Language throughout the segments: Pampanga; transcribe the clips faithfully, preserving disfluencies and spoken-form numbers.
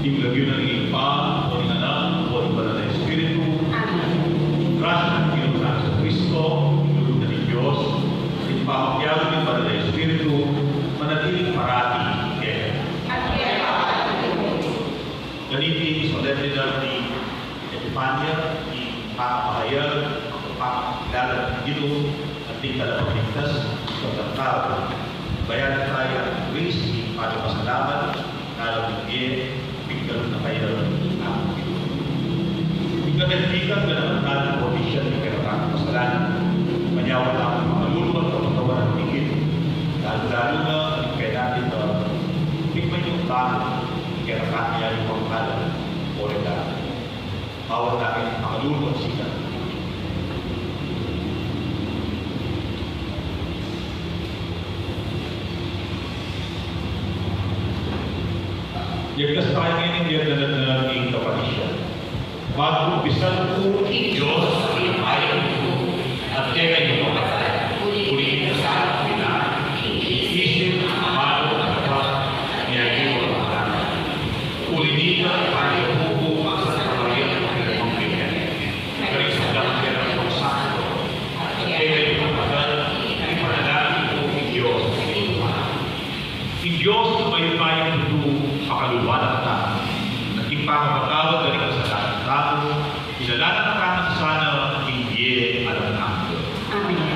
King lagyu na ning Ibpa, o ning Anak, o ning Banal a Espiritu. Amen. Grasya ning Ginu Jesukristo, ing lugud na ning Dios, ing pamakiabe ning Banal a Espiritu, manatili parati kekayu. Amen. Ganiti ing solemnidad ning Epifania, ing pamamahayag, ing pamamahayag ning Ginu, at ing kalapagligtas king sangkatau. Bayadan taya nang buis king pamipasalamat, nung mie, pigkalub na kaya ning Ginu. Ing kataympikan, ganakan tang propisyuan ning kekatang kasalanan. Manyawad tang makalulu at kapatawaran ning Ginu. Lalu-lalu na, ing kaya natin na, tikman yung tang, kekatang kaya yung pagkalan, o rin Bawat tau makalulu at sikat. Yagkas tamu ngeni king kapatisyan. Magkumpisal ku king Dios a mayupaya, at kekayu, kapatad, uling kumpisal ku rin king isip, mano, at mata, nia king pagmamahal. Uli na nita, panyawad ku ing Santa Maria, ing Birhen Maria, karing sablang kekatang santo, at kekayu, kapatad, ipanalangin ku king Dios. Ing Dios a mayupayang tutu, pakaluluan na katamu, at ing pamapatawad da ring kasalanan tamu, idala na katamu sana king bie alang angga. Amen.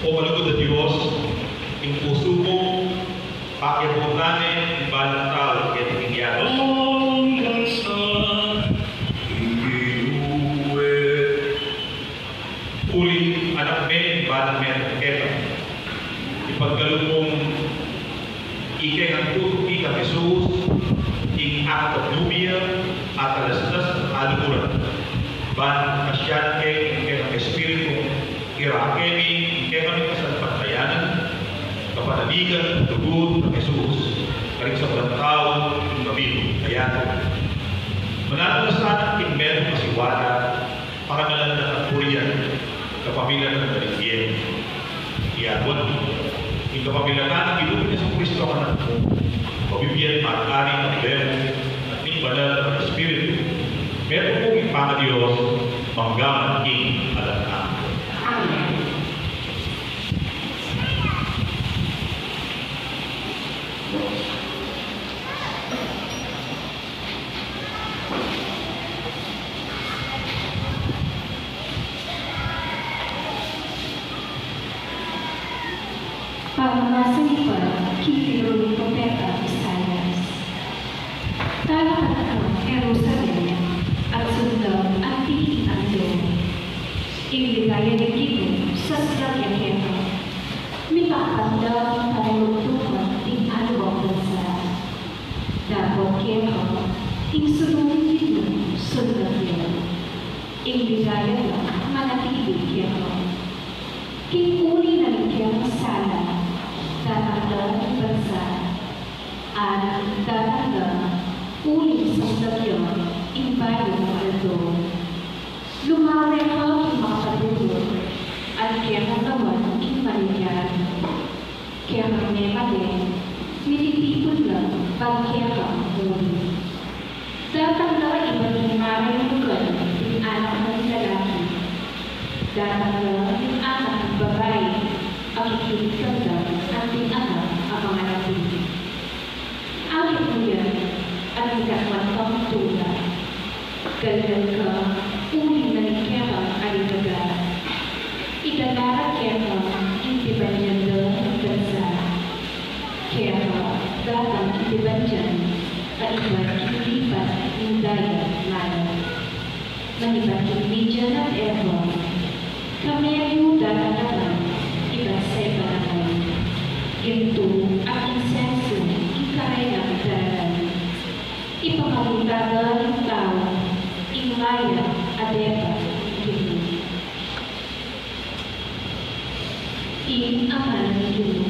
O malugud a Dios, ing pusu mu, pakiabutan ne ing balang tau keti king yatu. Anggang sa inuwe. Uling anak me ing balang metung keka. Ipagkalub mung ikeng tutu kang Jesus, ing akad nubia, at alas das ng kaluguran. Ban kasyan ke ing kekang Espiritu, ira kami ing kekaming kasalpantayanan, kapanaligan, lugud nang Jesus, karing sablang tau, ing mabilug a yatu. Mananu na sana king metung a siwala, parangalan na at purian, kapamilatan na rin. Iyatwan, ing kapamilatan nang Ginu Jesucristo a Anak mu, mabibie at ari king Ibpa, at ning Banal a Espiritu, metung mu king pamadios, mangga man king alang angga. Amen. Pamamasang ibat king libru nang propeta Isaias. Talakad ka, Jerusalem, at sundang anti ing Anti. Ing ligaya ning Ginu saslang ya keka. Mipapandaw ing panulutlutan ning aliwang bansa. Dapot keka, ing sulu ning Ginu sundang ya. Ing ligaya na manatili keka. King uli na ning kekang sala, datang la ing bansa, at datang la uling sasakyan ing bayung aldo. Lumare ka king makapadulung, at keka naman ing maligayan. Kekang memalen, mititipun la ban kekang muli. Datang la ibat king marayugan ding anak nang lalaki. Datang la ing anak nang babai, a kikiritan da anting anak a mangalati. Akit mu yan, at ing katmang pamutula. Daldan ka, uling na ning kekang alibaga. Idala ra keka ing pibandian da ning bansa. Keka datang ing pibandian, a ibat king lipat ning dayat malam. Manibat king Midian at Efa, kamelyu datang naman, ibat Seba naman, gintu at insensu king karelang daralan. Ipamamita da ring tau ing mayap a deba ning Ginu. Ing amanu ning Ginu.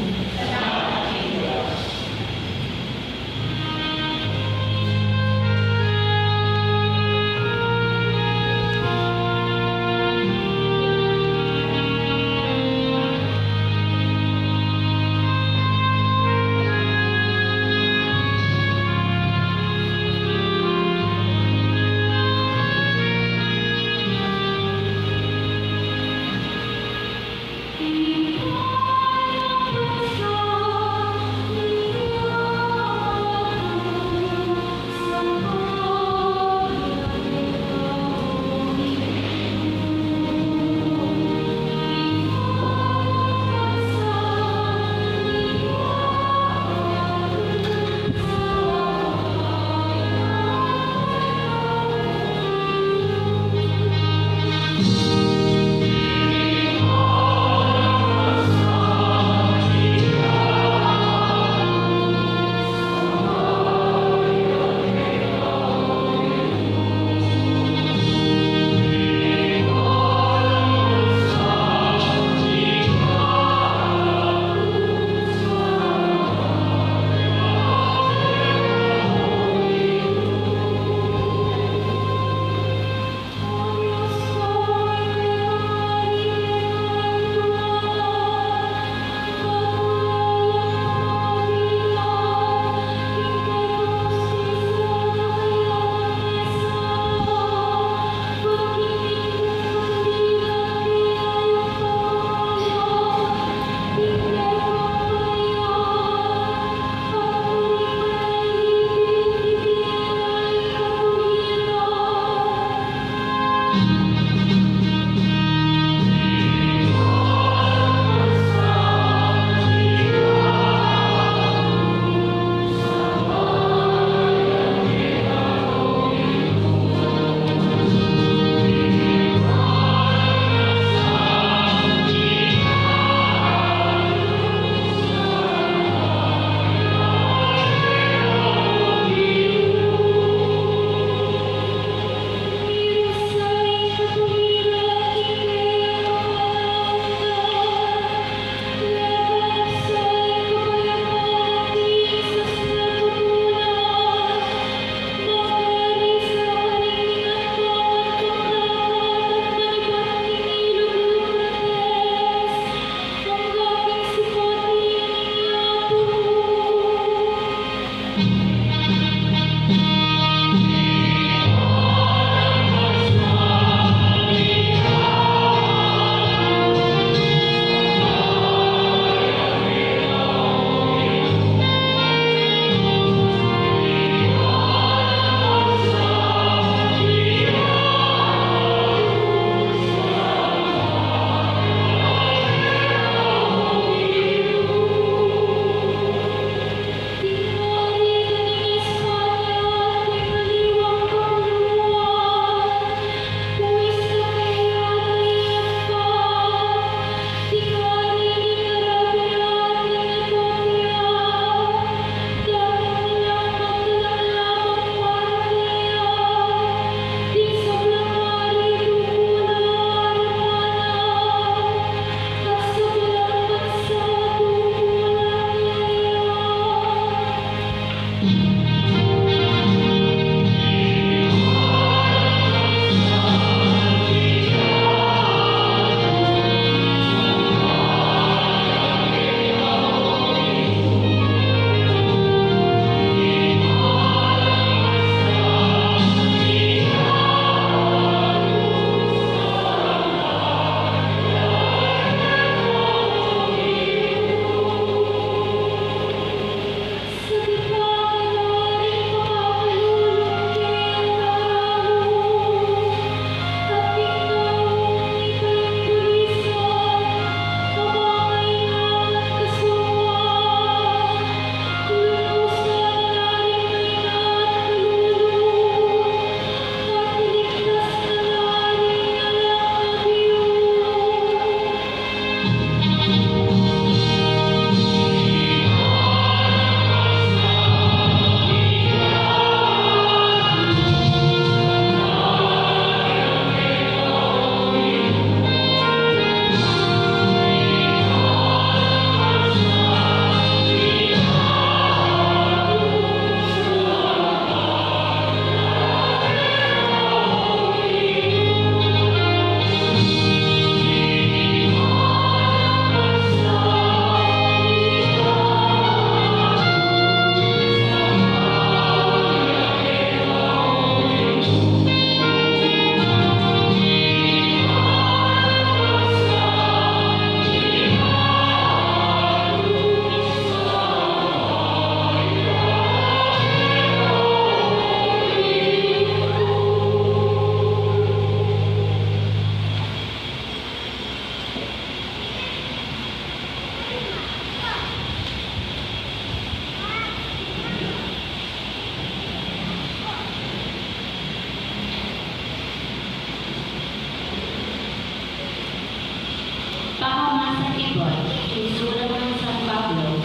Ibat king sulat nang San Pablo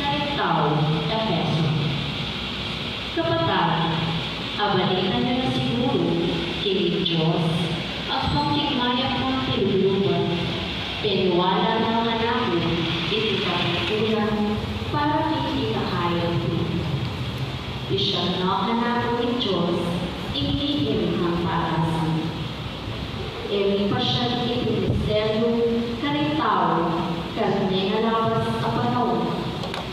karing taga Efeso. Kapatad, abalitan yu na siguru king Dios ampong king mayap nang kalub-luban, peniwala nang manakit king kapungkulan para king ikakayap mi. Isyag na kanaku ning Dios ing lihim nang parasan. E mi pa siya ipimisteryu karing tau karing mengalabas a panaun,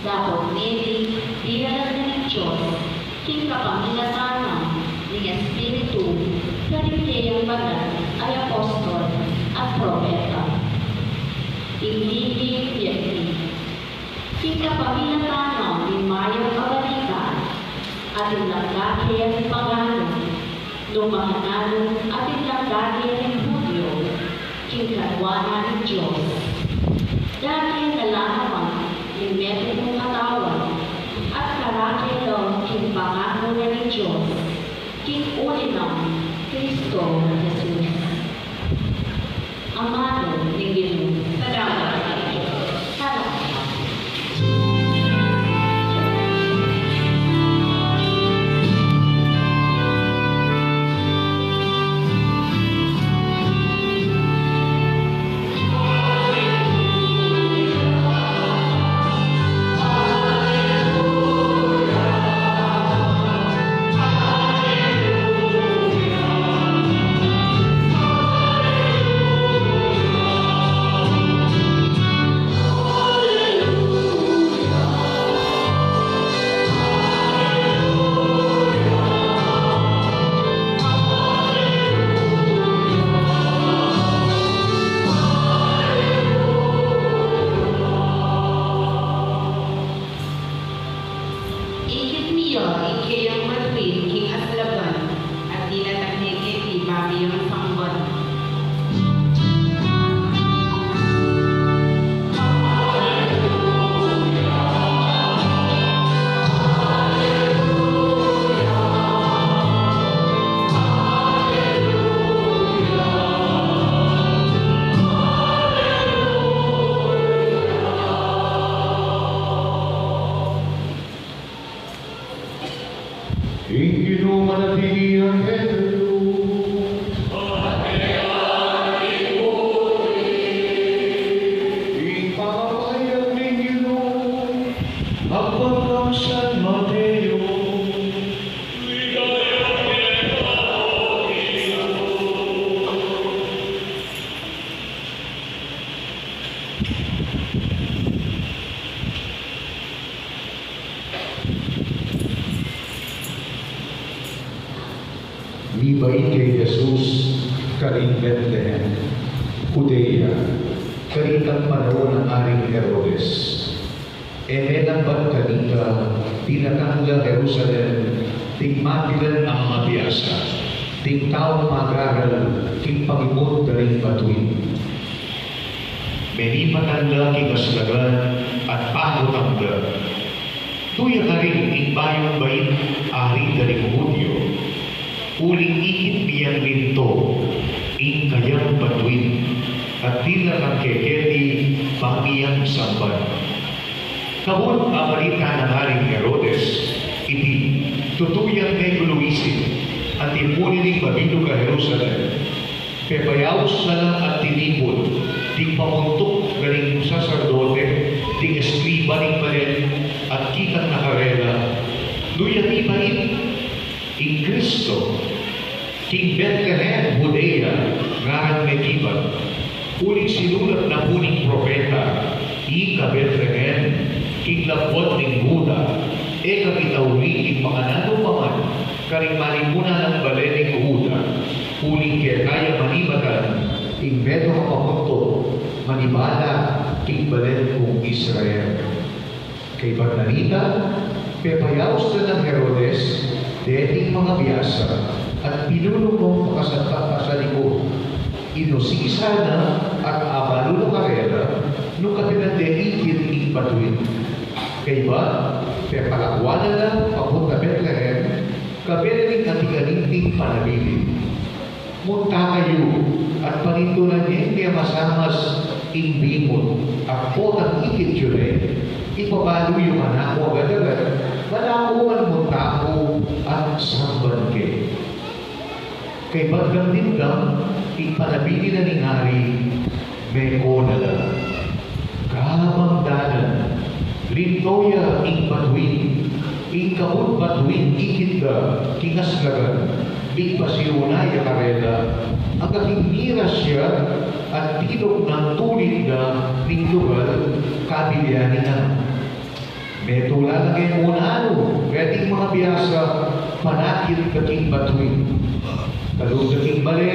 dapot ngeni binalat na ning Dios king kapamilatan na ning Espiritu karing kayang banal a apostol at propeta. Ing lihim yeti, king kapamilatan na ning mayap a balita, atin lang dake ring pagano, nung makananu atin lang dake ring Judio, king kanwa na ning Dios. Dake na la naman ing metung mung katawan, at karake la king pangako na ning Dios, king uli nang Kristo Jesus. Amanu ning Ginu. Salamat. Salamat. Ikit mi ya ing keyang matuwid king aslagan, at dinatang ne keti bami yang samban. Ing Ginu manatili ya kekayu. Ing pamapayan ning Ginu agpang kang San Mateo. Mibait kang Jesus karing Betlehem, Judea, karing panaun nang Aring Herodes. E melambat kanita, dinatang la Jerusalem ding mapilan a mabiasa, ding taung magaral king pangibut da ring batuin. Menipatan la king aslagan at pangutang da, "Duya karin ing bayung bait, ari da ring Judio?" Uling ikit mi yang linto ing kayang batuin, at dinatang ke keti bami yang samban. Kabud abalita nang Aring Herodes iti, tutu yang megulu isip, at tipunin ning mabilug a Jerusalem. Pepayaus na la at tinipun ding pamuntuk da ring saserdote, ding eskriba ning balen, at kitang na karela, "Duya mibait ing Kristo king Betlehem Judea, ngaran me gibat. Uling sinulat na pu ning propeta, 'Ika Betlehem, king labuad ning Juda, e ka mitauli king makananu pa man karing malimunan nang balen ning Juda, uling keka ya manibatan ing metung a pamuntuk manibala king balen kung Israel.'" Kaybat na nita, pepayaus na nang Herodes deting mabiasa at pinulung pasantabi sa likut. Inusisa na at abalu na karela nung katinan de ikit ing batuin. Kaybat, pepalakuan na la papunta Betlehem, kayabe na ning ating kaninting panabilin. Munta kayu at paninduran ye ing masamas Ing bimut, agpang ikit yu ne, ipabalu yu kanaku agad-agad, manaku man mu tamu at samban ke. Kaybat dang dimdam ing panabilin na ning ari, meko na la. Kabang dalan, linto ya ing batuin, ing kabud batuin ikit da king aslagan, migpasiuna ya karela, angga king miras ya, at tilok nang tulid na ning lugal, kabilyan na. Metung la keng muna nu, metung mga biasa, panakit da king batuin. Talub da king bale,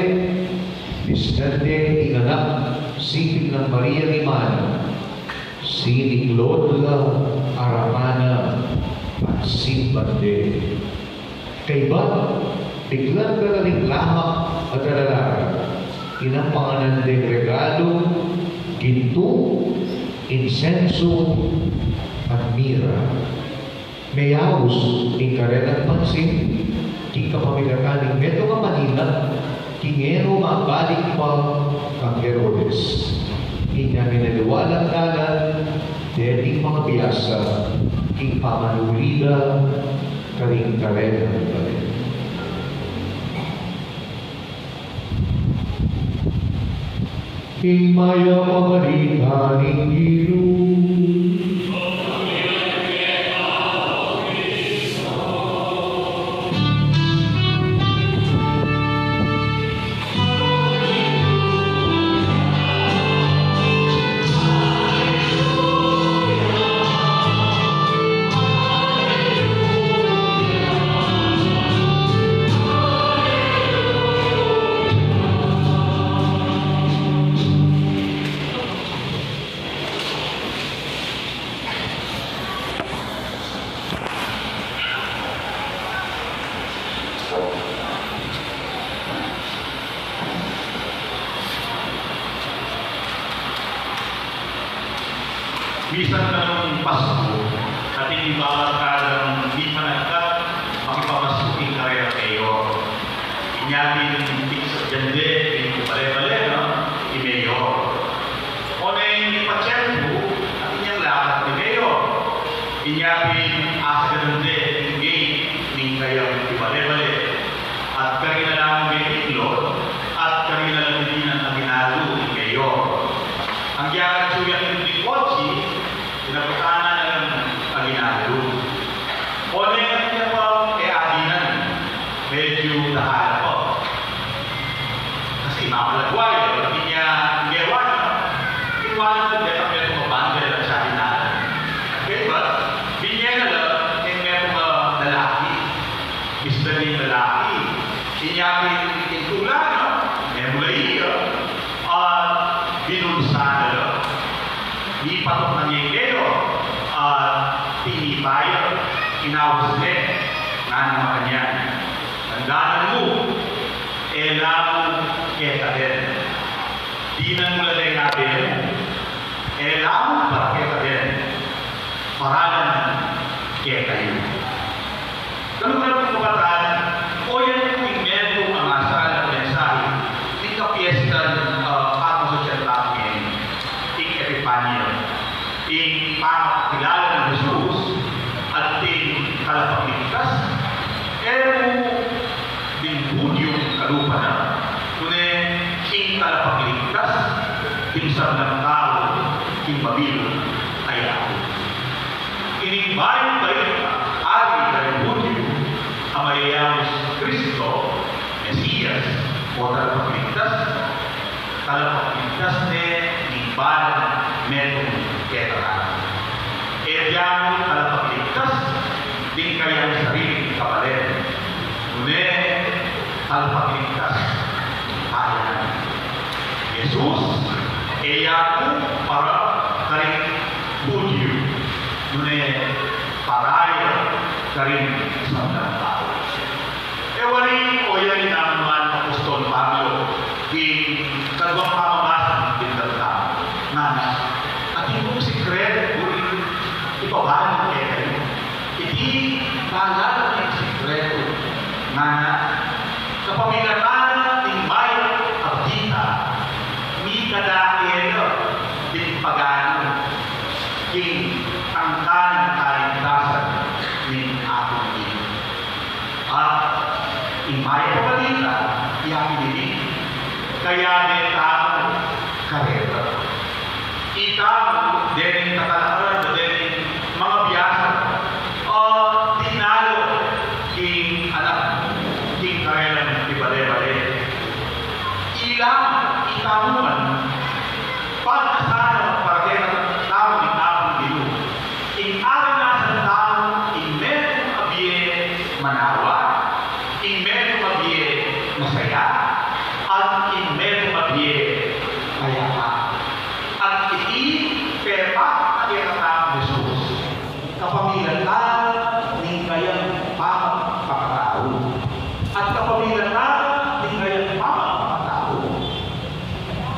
misdan de ing anak, siping nang Maria ing ima na, siniklod la, arapan na, at simban de. Kaybat, biglan da la ring lamak at alalara, inampangan deng regalu, gintu, insensu, at mira. Meyaus ing karelang pansin king kapamilatan ning metung a maninap, king e no mabalik pa kang Herodes. Inya minaliwa lang dalan deting mga biasa king pamanuli da karing karelang bale. Ing mayap a balita ning Ginu. Misan nung Pasko, atin iba a karing di panagkat makipamasko king karelang mayor. Inya pin king sabyan de king bale-bale, no, i mayor. Oneng mipatsyempu, atin yang lakat i mayor. Inya pin asagadan de ing gate ning kayang bale-bale. At karin na la mung metiklod, at karin na la dinan aginaldo ing mayor. Agyang atsu ya king kotse, pinabutan na lang aginaldo. Oneng atin ya pa e adinan, medyu dalan pa. Kasi mamalagwa ya, inya gewa na, iwanan na de kami kung mabanda na sa aginan. Kaybat, binye na la king metung a lalaki. Misdan ing lalaki, inya pin ing tula na, memula iya, at binulsa na la. Mipatok na ing mayor, at tinipa ya, inaus ne, ngana makanyan, Tandanan mu, e la mu keta den. Dinan mu la deng abe mu, e la mu para keta den, para la ngan kekayu. Kaluguran kung kapatad, o yan pu ing metung a masalang mensahe ning kapiestan, ah, patmos a siyam tamu ngeni, ing Epipania, ing pamapakilala nang Jesus anting Talapagligtas, e mu ding Hudiung kalupa na, nune ing Talapagligtas ding sablang tau king mabilug a yaku. Ining Mayap a Balita ari karing Hudiu a mayayaus Kristo, Mesias, o Talapagligtas, talapagligtas ne ning balang metung kekatamu. E diamu talapagligtas ding kayang sariling kabalen, nune talapagligtas ning balang. Jesus e yaku para karing Hudiu, nune para ya karing sablang tau. E wari, o ya ing inanuan nang Apostol Pablo king kaduang pamamasa ning binda tamu, ngana, atin kung sikretu buring ipabalu kekayu. Iti pala ing sikretu, ngana, kapamilatan ning Mayap a Balita, mikadake la paganu king tangka nang kaligtasan ning Apung Ginu. At ing Mayap a Balita, iya pin ini, kayabe tamu karela. Itamu, dening tatalakaran, dening mangabiasa, o dinalu king anak, king karelang mibale-bale. Ila, itamu man, pagkasala para kekatamu ning Apung Ginu, ing aranasan tamu ing metung a bie manawa, ing metung a bie masaya, at ing metung a bie mayapa. At iti pepakit na kekatamu Jesus kapamilatan ning kayang pamagpakatau. At kapamilatan ning kayang pamagpakatau,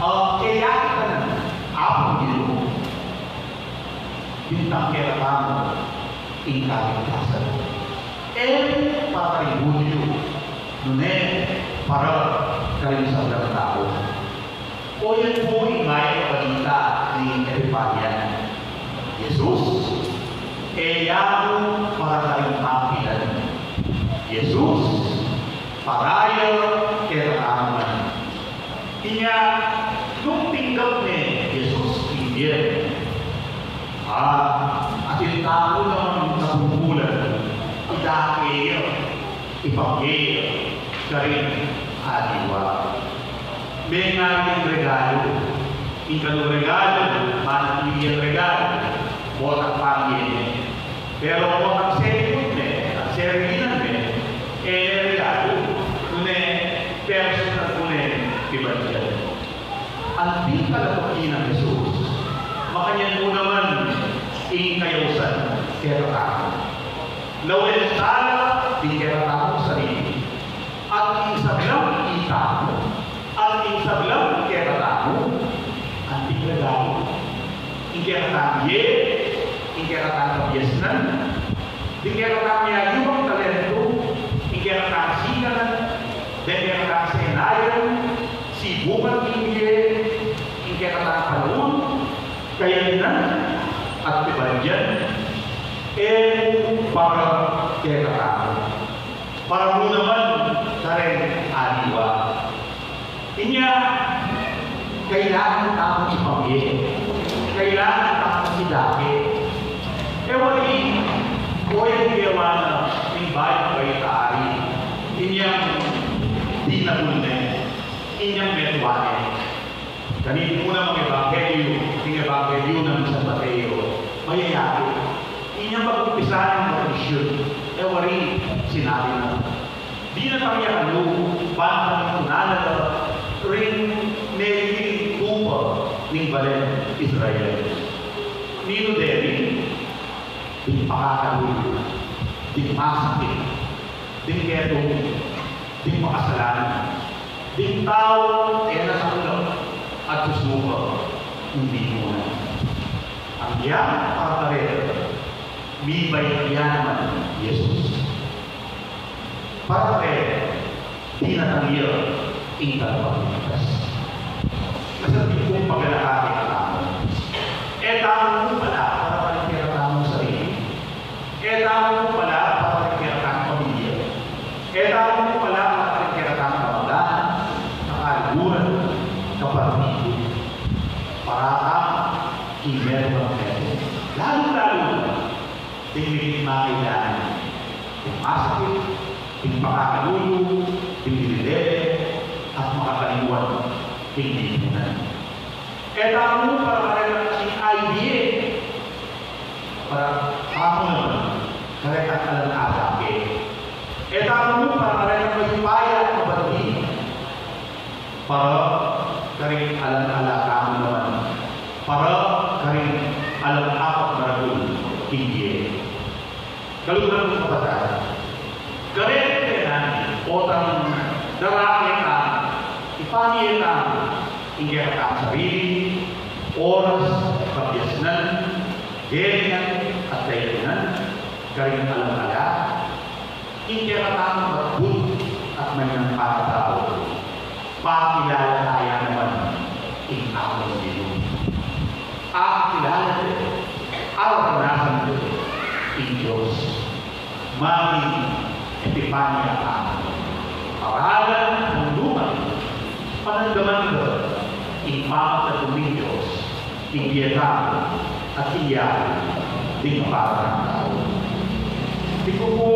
ah, kaya kita na, Apung Ginu, bintang kekatamu ing kaligtasan. E para karing Judio, nune para karing sablang tau. O yan pu ing Mayap a Balita ning Epipania. Jesus, e ya mu para karing pampilan. Jesus, para ya kekatamu. Inya, nung tinggap ne Jesus ing bie, ah, atin tamu namang katungkulan, idake ya, ipamye ya karing aliwa. Mengaring regalu, ing kanu regalu, manatili yang regalu, botang pamye ne. Pero botang selikut ne, at serilinan ne, e regalu, nune personal ku ne pibandian. Anting kalapati nang Jesus, makanyan mu naman ing kayausan kekatamu. Lawen tala ding kekatamung sarili, at ing sablang itamu, at ing sablang kekatamu, anting regalu. Ing kekatang bie, ing kekatang kabiasnan, ding kekatang miyayubang talentu, ing kekatang sikanan, ding kekatang senayan, sibungan king bie, ing kekatang panaun, kayanan, at pibandian, e mu para kekatamu. Para mu naman kareng aliwa. Inya, kailangan tamung ipamye. Kailangan tamung idake. E wari, o ing gewa na ning Bayung Baita ari, inyang dinabul ne, inyang metua ne. Kanita mu namang ebanghelyu, ing ebanghelyu nang San Mateo, mayayatu. Inyang pag-umpisa nang baptisyun, e wari sinabi na, dinatang ya kanu, bantang kunan na la ring meriling tupa ning balen Israel. Ninu deni? Ding pakakalulu, ding masakit, ding ketung, ding makasalanan, ding taung e na tanggap at susuka ing dinunan. Agyang para karela, mibait ya naman i Jesus. Para karela, dinatang ya ing Tagapagligtas. Masanting kung paganaka kekatamu. E tamu mu pala para karing kekatamung sarili. E tamu mu pala para karing kekatang pamilya. E tamu mu pala para karing kekatang kamag-anak, kaluguran, kapartidu. Para tamu king metung a metung. Lalu-lalu na ding mekit makailangan, ding masakit, ding pakakalulu, ding dilele, at makakalingwan ding dinunan. E tamu para kareng ating idea, para tamu naman kareng alang adake. E tamu para kareng mayupaya at mabandi. Para karing alang ala tamu naman, para karing alang apat maragul king bie. Kaluguran kung kapatad, kareng kekatamu, o tang darake tamu, ipamye tamu ing kekatang sarili, oras, kabiasnan, gelingan, at kayarian, karing alang ala, ing kekatamung matbut at mainang pangatau, pakilala taya naman ing Apung Ginu. Awa na sa ing Dios. Mari, Epipania a. Paralan nang luma, panandaman da ing pamagkat ning Dios, ing bie tamu, at ing yari ding kapara tau. Di ku pu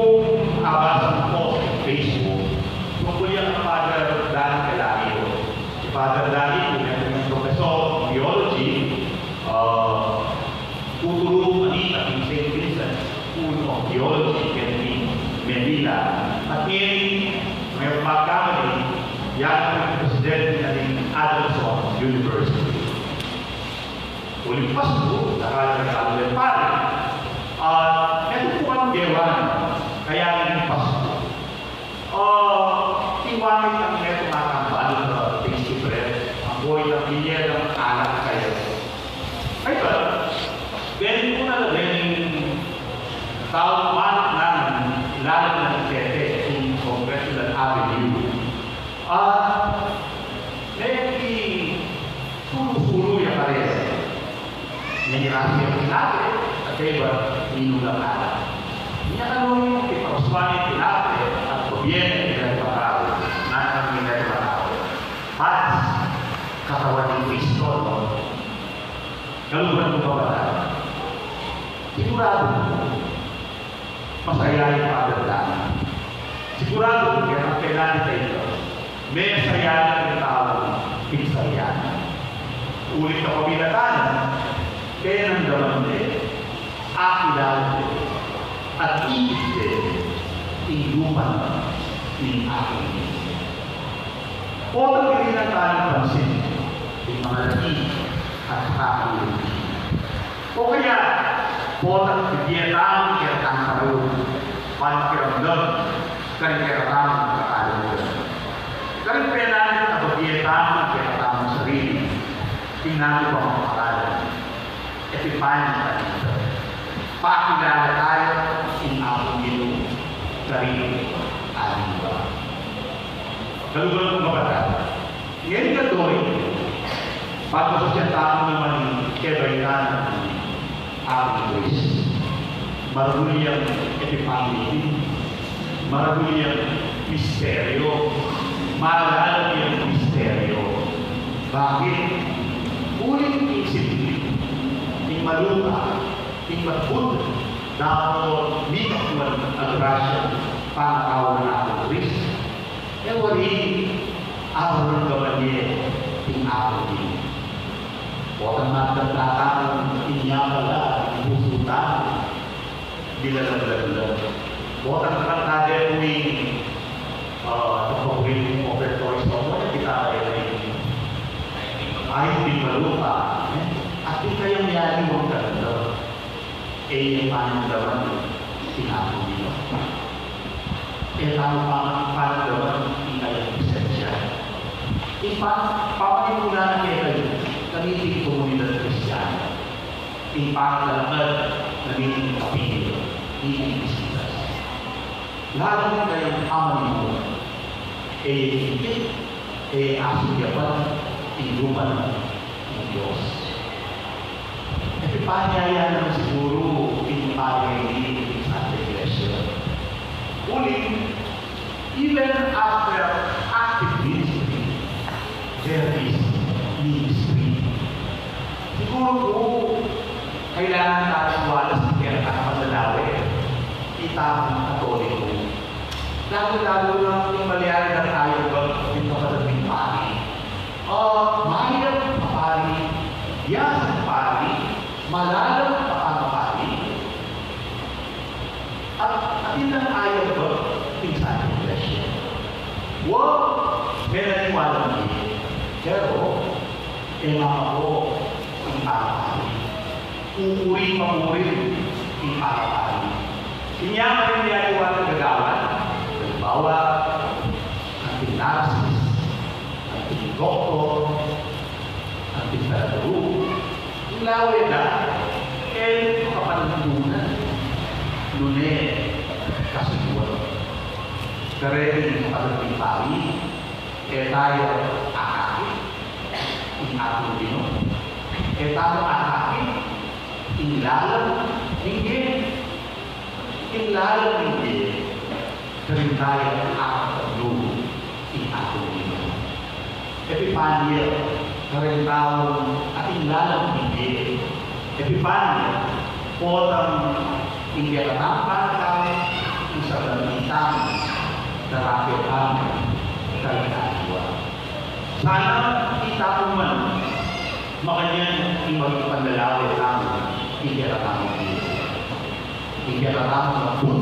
abasang post sa Facebook tungkul ya kang Father Danny Calario. Si Father Danny, ing profesor ng theology, ah, tuturu kanita king Saint Vincent School of Theology keni Manila. At ngeni, ngeni magkamali, ya ing presidente na ning Adelson University. Uling Pasku, nakalaga tamu rin pari. At metung pu kaming gewa, kaya ngeni Pasku. O, iwanan na ning metung a tambal, uh, tasty bread, ampo itang binye nang alak kaya. Ay ba? Then, una na rin, tau manang lalam na ning Tete, ing Congressional Avenue. Ah, may sulu-sulu ya karela. Ngeni rasa ya tinape, at kaybat minulang alak. Inya kanung iparuswa ne ing tinape at bibie ne ing delang matau, nanu ing delang matau? Pats, katawan nang Kristo, no? Kaluguran kung kapatad, siguradu masaya ing Father Danny. Siguradu, kaya ang kailangan tayo, masaya ing tau king Sarianan. Uling kapamilatan, kaya nang damande, akilala de, at ibig de, ing lupa na, ing aking. Potang bibigyan tamu pansin, ing mga laki at kakailan. O kaya, potang bibie tamu ing kekatamung panaun, pakiramdam, karing kekatamung kakaluguran. Karing penandit a bibie tamu ing kekatamung sarili, ing nanu pang paralan. Epipania kanita. Pakilala taya king Apung Ginu karing aliwa. Kaluguran kung kapatad, ngeni katutukan, pag-usapan tamu naman ing kebaitan nang Apung Kristo. Maragul yang Epipania, maragul yang misteryo, malalam yang misteryo. Bakit? Uling ing simple, ing malupa, ing matbud, dapot mikakuan a grasya, pangatau nang Apung Kristo. E wari, aramdaman ne ing Apung Ginu. Potang magdamdam tamu, inya pala ing pusu tamu, bilang-bilang. Potang kanta de pu ing, ah, paborito kung open voice ko, wala kita kaya rin. Ay, di malupa, eh? At di kaya mayari mong kanta. E ya panandaman ing Apung Ginu. E tamu panandaman ing kayang presensya. Ing pa-, pamanipunan na kaya kaniting komunidad Kristiana. Ing pamatalakad na niting kapilyo, niting bisitas. Lalu na kayang pamanipunan. E ya ing, e ya asuyapan ing lupa na ning Dios. Epipania ya naman siguru ing pari ning Santa Iglesia. Uling, even after active ministry, there is ministry. Siguru pu, kailangan taya walas ing kekatang panlalawe, itamung Katoliko. Lalu-lalu na ing malyari da tamu, ing kapatad ming pari. Ah, mayap a pari, biasa a pari, malalam a pamapari. At atin lang ayab ba ing Santa Iglesia? Wa, menaniwala mi. Pero, e makapo ing pamapari. Pupuri-papuri ing pamapari. Inya pa rin ing ginagawa nang gagawan. Halimbawa, anting nurses, anting doktor, anting taraturu, ing lawe da, e kapanuntunan, nune kasunduan. Kareng kapatad ming pari, e taya akakit ing Apung Ginu. E taya akakit Ing lalam ning bie. Ing lalam ning bie. Karin taya atatlu ing Apung Ginu. Epipania, karin tau ating lalam ning bie. Epipania, potang ing kekatamung panagtau, ing sablang ing tamu, darapel tamu karing Atua. Sana itamu man, makanyan ing maging panlalawe tamu, ing kekatamung bie. Ing kekatamung ampon,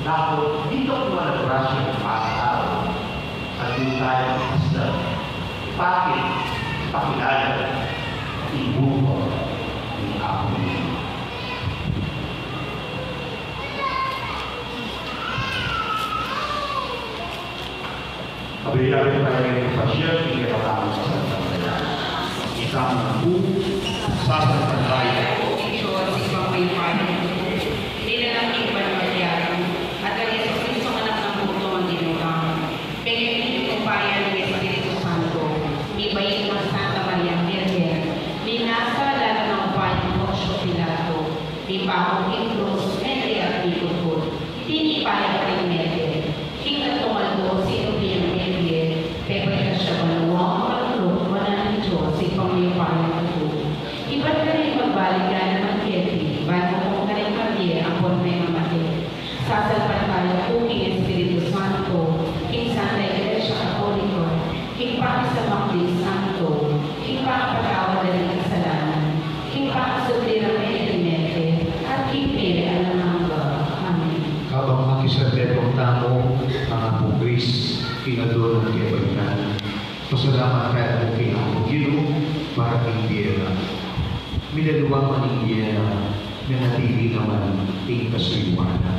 dapot ding kapunguan a grasya ning Panginoon, at di tamu basta ipakit, ipakilala ing buto ning Apung Ginu. Abe, abe tamu ing pasyag ning kekatamung pasalamatan. Itamu na pu, sasalpantaya. Ing Dios, Ibpang mayupaya, nilalang ning banua at kang Jesucristo, Anak nang bugtung a Ginu tamu. Pengeni ning upaya ning Espiritu Santo, mibait nang Santa Maria Virgen, minasa lalam nang upaya nang Poncio Pilato, mipaku king krus, mete at mikutkut. Tinipa ya karing mete, king katlung aldo sinubli yang mete, pepaitas ya banua, makaluluk wanan ning Dios, Ibpang mayupaya tutu. Ibat karin magbalik ya naman keti, ban mukum karing mabie ampon mengamate. Sasalpantaya ku king Espiritu Santo, king Santa Iglesia Katolika, king pakisamak ding santo, king pakapatawad da ring kasalanan, king pakasubli rang mete king mete, at king bie alang angga. Amen. Kabang makiserbetung tamu kang Apung Kris, king aldo nang kebaitan, pasalamat tamu king Apung Ginu para king bie na. Milaluan man ing bie na, nanatili naman ing kasuyuan na.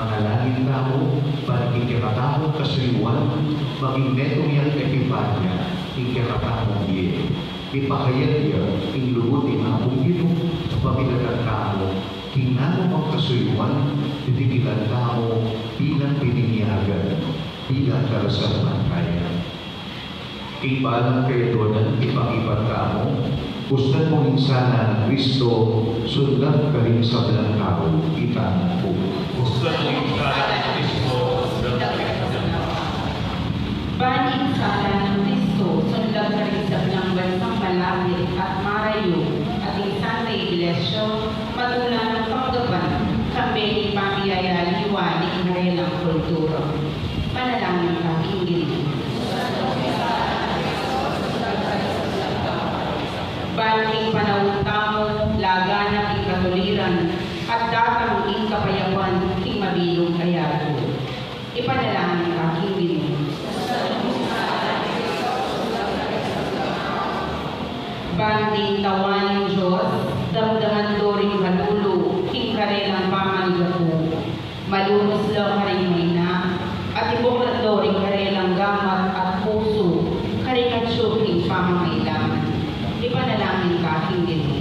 Manalangin tamu, ban king kekatamung kasuyuan, maging metung yang Epipania, ing kekatamung bie. Ipakayag ya ing lugud ning Apung Ginu, pamilatan tamu, king nanu mang kasuyuan, didikilan tamu, bilang bininyagan, bilang kalasalpantaya. King balang kayaduanan, ipangibat tamu, bustan mung ing sala nang Kristo, sunlab karing sablang tau, itamu pu. Bustan mung ing sala nang Kristo, sunlab karing sablang tau. Ban ing sala nang Kristo, sunlab karing sablang bansang malapit at marayu, at ing Santa Iglesia, matulang nang panggapan, kambe ning pamiyayaliwa ning karelang kultura. Manalangin ka king Ginu. Ban king panaun tamu, laganap ing katuliran, at datang ing kapayapan king mabilug a yatu. Ipanalangin ka king Ginu. Ban ding tauan ning Dios, damdaman do ring kalulu king karelang pamanigapu. Malunus la karing maina, at ibuklat do ring karelang gamat at pusu karing atyu king pamangailangan. Ipanalangin ka king Ginu.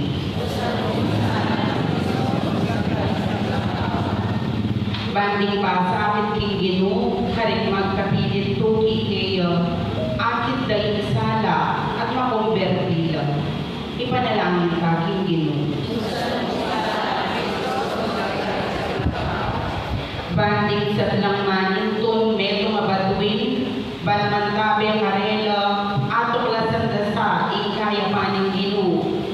Ban ding pasakit king Ginu karing magkapilit tuki keya, akit da ing sala at makomberti la. Ipanalangin ka king Ginu. Ban ding sablang manintun metung a batuin, ban mantabe karela, atuklasan da sa ing kayapan ning Ginu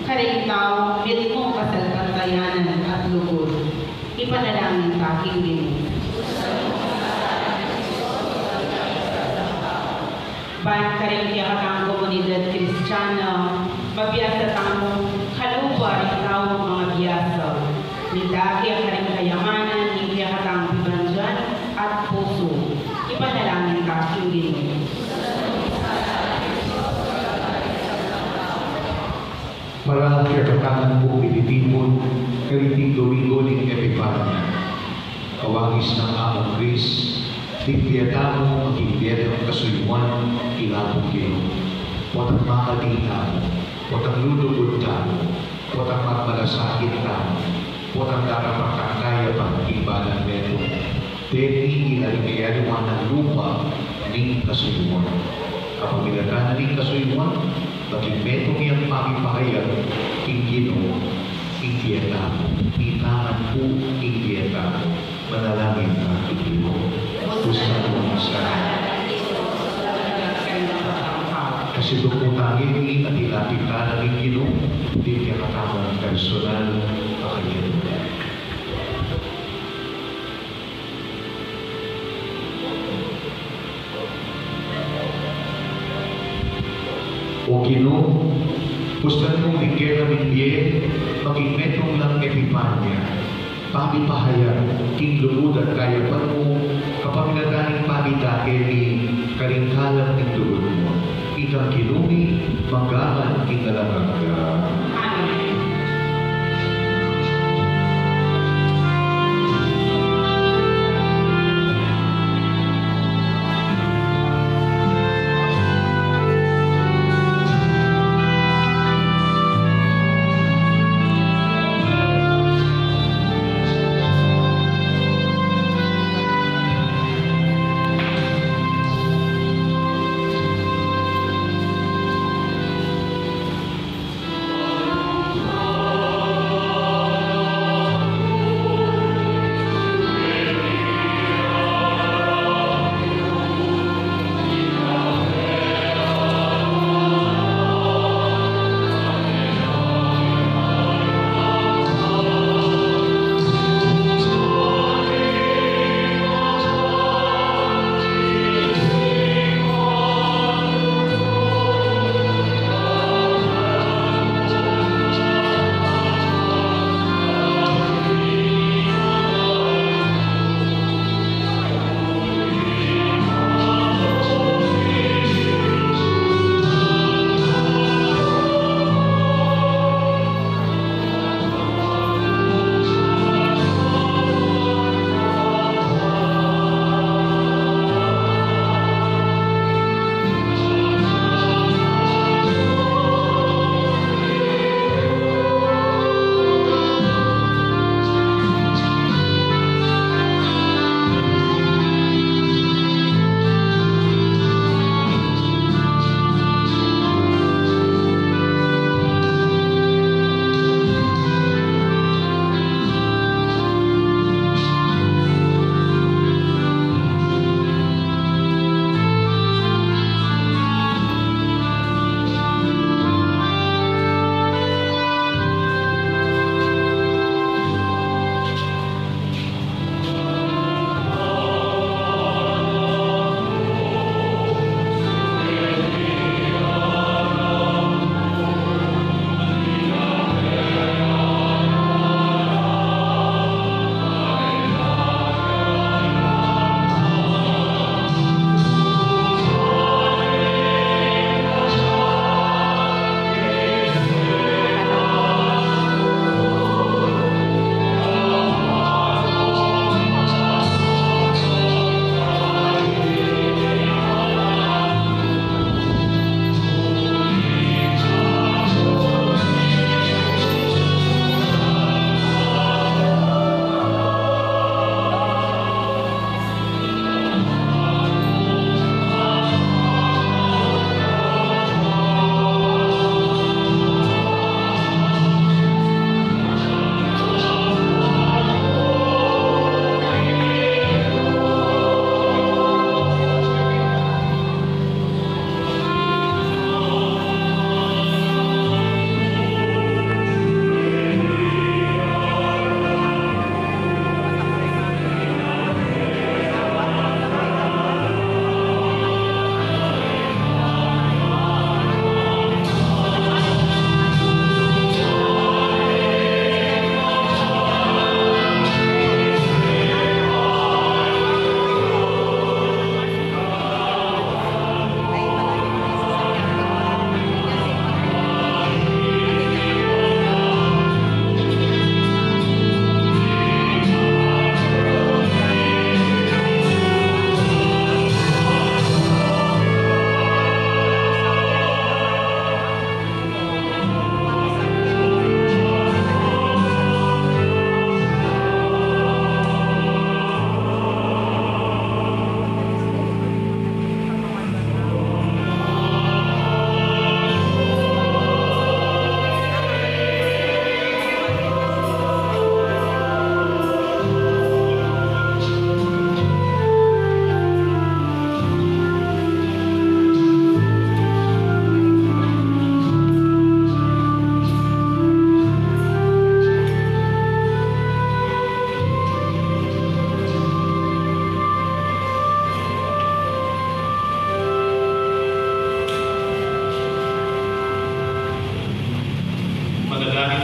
karing taung mitmung kasalpantayanan at lugud. Ipanalangin ka king Ginu. Ban karing kekatang komunidad Kristiana, mabiasa tamung kalupa ring taung mangabiasa. Midake karing kayamanan ning kekatang pibandian at pusu. Ipanalangin ka king Ginu. Para kekatang pumipipun kaniting Domingo ning Epipania. Kawangis nang Apung Kris, ding bie tamu maging bie nang kasuyuan king Apung Ginu. Potang makadi tamu, potang lulugud tamu, potang magmalasakit tamu, potang darapat tang kayapan king balang metung. Deni ing aring kayaliwa nang lupa ning kasuyuan. Kapamilatan na ning kasuyuan, maging metung yang pakipahayag king Ginu. Ing dieta mu, itangan pu ing dieta mu, manalangin kang Ginu. Bustan mu sana. Kasi duk mu tangi, atin lapit tana ing Ginu, ding kekatamung personal a kayarian. O Ginu, bustan mung bigyan kami bie, maging metung lang Epipania, pamipahayag king lugud at kayapan mu, kapamilatan ning pamidake mi karing kalat ning lugud mu. Ikang Ginu mi, mangga man king alang angga. Amen.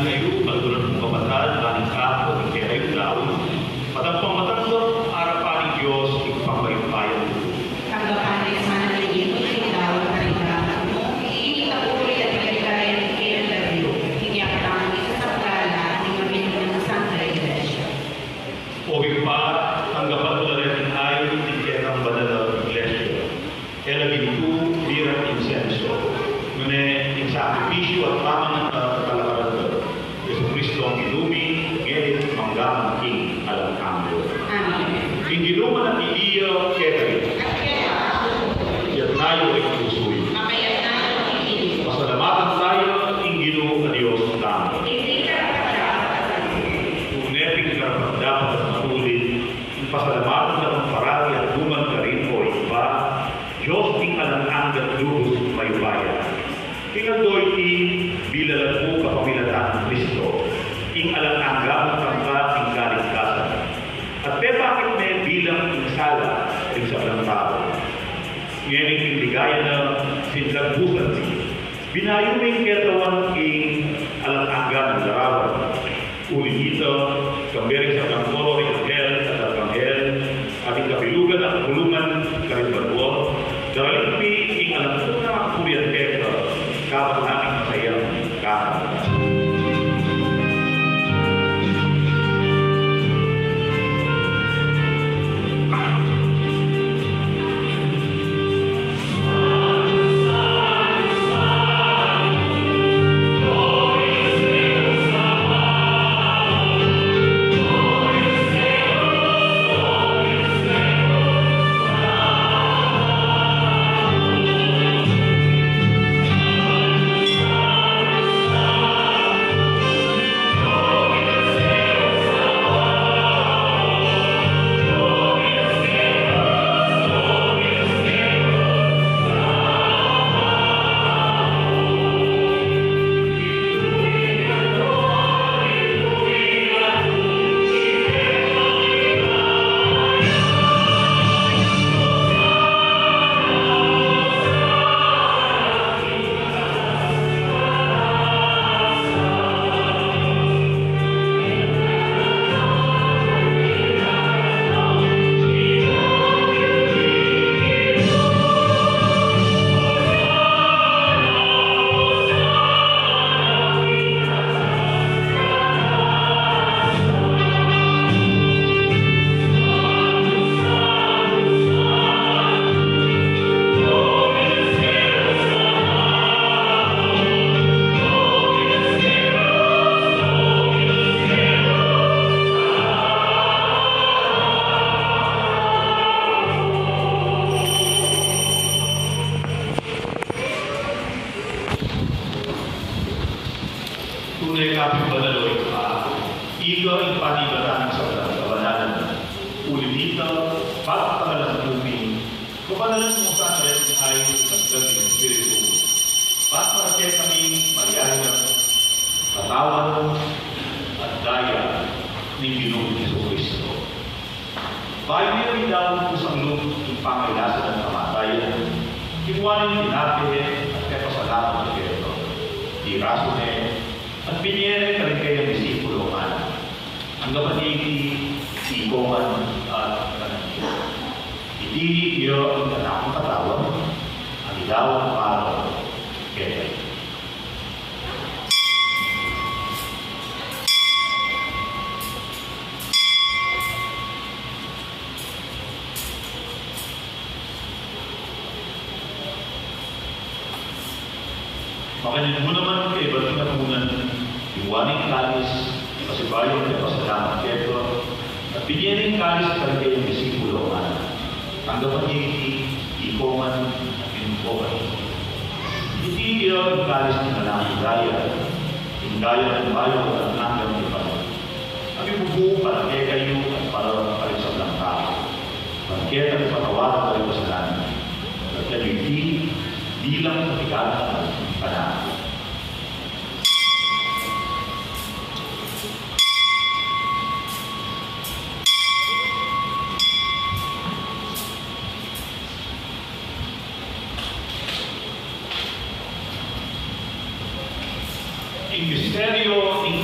Kayu, kaluguran kung kapatad, balik ka, pati kekayu daun, matampang matanggap arapan ning Dios ing pangmayumayang lugud. Tanggapan na sana ninyo ing daun karing gamat mu, ing itapuri at kaligayan ning K M W, ing yapang ning sasakdal ning mabilug nang Santa Iglesia. O Ibpa, tanggapan mu la reting ain ning kekang banal a Iglesia. E la gintu, mirang insenso, nune ing sakripisyu at pamangan a talakaran da Jesucristo a Ginu mi, ngeni at mangga man king alang angga. Amen. Ing Ginu manatili ya kekayu. At kekayu. Iyatas yu ring pusu yu. Makayatas yu ring pusu yu. Pasalamatan taya ing Ginu a Dios tamu. Iti karapat-dapat. Tune pin karapat-dapat at matulid ing pasalamatan da kang parati at nukarin man, O Ibpa, Dios ning alang angga at lubus mayupaya. King aldo iti, bilalan mu kapamilatan nang Cristo ing alang angga mung tangka ning kaligtasan, at pepakit me bilang ing sala ring sablang tau. Ngeni king ligaya na sinlagbusan mi, binayu ming ketawan ing alang angga nang larawan. Uli na nita, kambe ring sablang koro ring anghel at arkanghel, at ing kabilugan a kapulungan karing banua, daraling mi ing alang angga nang purian keka, kabat naming masayang kakanta. Tune ka pin banal, O Ibpa, ika ing panibatan ning sablang kabanalan. Uli na nita, pagpakalangkumi, kapanalan mu sana reting ain ning Espiritu, ban para kekami malyari nang katawan at daya ning Ginung Jesucristo. Bayu ne idawat kusang lub ing pangailasan at kamatayan, kinua ne ing tinape, at pepasalamat ya keka, pirasu ne, at binie ne karing kayang disipulus, ngana: Tanggapan ye iti, ikoman at kanan ye. Iti ya ing anak kung katawan, a idawat para kekayu. Makanyan mu naman kaybat king apunan, kinua ne ing kalis, pasibayu ing pepasalamat keka, at binie ne ing kalis karing kayang disipulus, ngana: Tanggapan ye iti, ikoman at minum kayu. Iti ya ing kalis ning anak kung daya, ing daya ning bayu at alang anggang tipan, a mibubu para kekayu at para karing sablang tau, ban keta ipatawad da ring kasalanan. At kanyan yu iti bilang katigalan ning panaku. Ing misteryu ning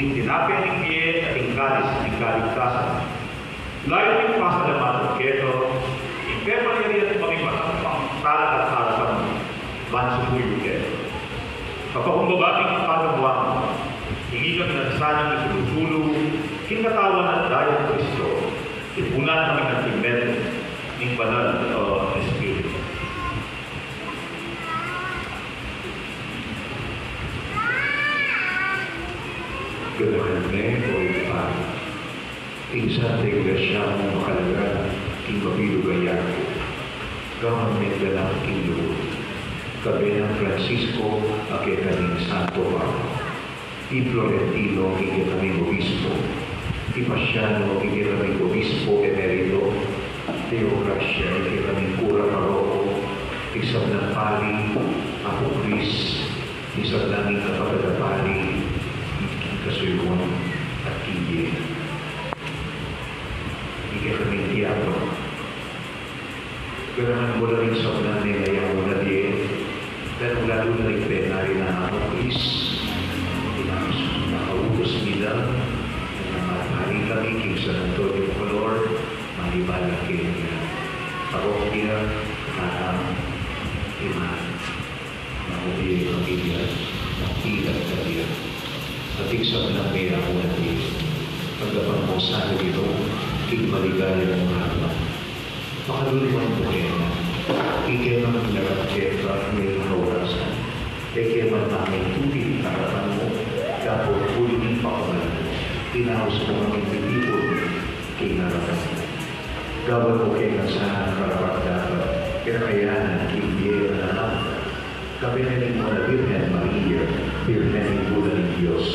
Ing tinape ning bie at ing kalis ning kaligtasan. Lalu ning pasalamatan keka, ing pepalyarian mu kaming masampang talakad king arapan mu, ban sumuyu keka. Kapakumbaba ning panamuan, ing ikami nang sanang itulu-tulu king katawan at daya nang Kristo, tipunan kami na king metung ning Banal a Espiritu. Ganahan me, o Ibpa, ing Santa Iglesia mung makalagan king mabilug a yatu, gawan me galak king lugud, kayabe nang Francisco a kekami Santo Papa, i Florentino, i kekaming obispo, i Paciano, i kekaming obispo emerito, Teogracia, i kekaming kura paroko, i sablang pari, Apo Chris, i sablang kapatad a pari, king kasuyuan at king bie, i kekaming diakono. Ganahan mu la ring sablang mengayamu na bie, lalung-lalu na ring penari nang Apo Chris, ing nakautos mi la, na mapari kami king San Antonio Color, Manibala, Kenya. Parokya, Tatang, Iman, Makupi, Pamilya, Magpilat, Kanya. At ing sablang mengayamu na bie, tanggapan mu la sana, Ginu, king maligaya mung arapan. Pakalulu mu kami, ing kekami ngarap keka ngeni king kaorasan, e ke man mamaituli king arapan mu, dapot uli ning pakamal mu, tinaus mu kaming titipun king arapan mu. Gawan mu kekami sana karapat-dapat, kekayanan king bie a alang angga, kayabe na ning Nuan a Birhen Maria, Birhen Indu na ning Dios,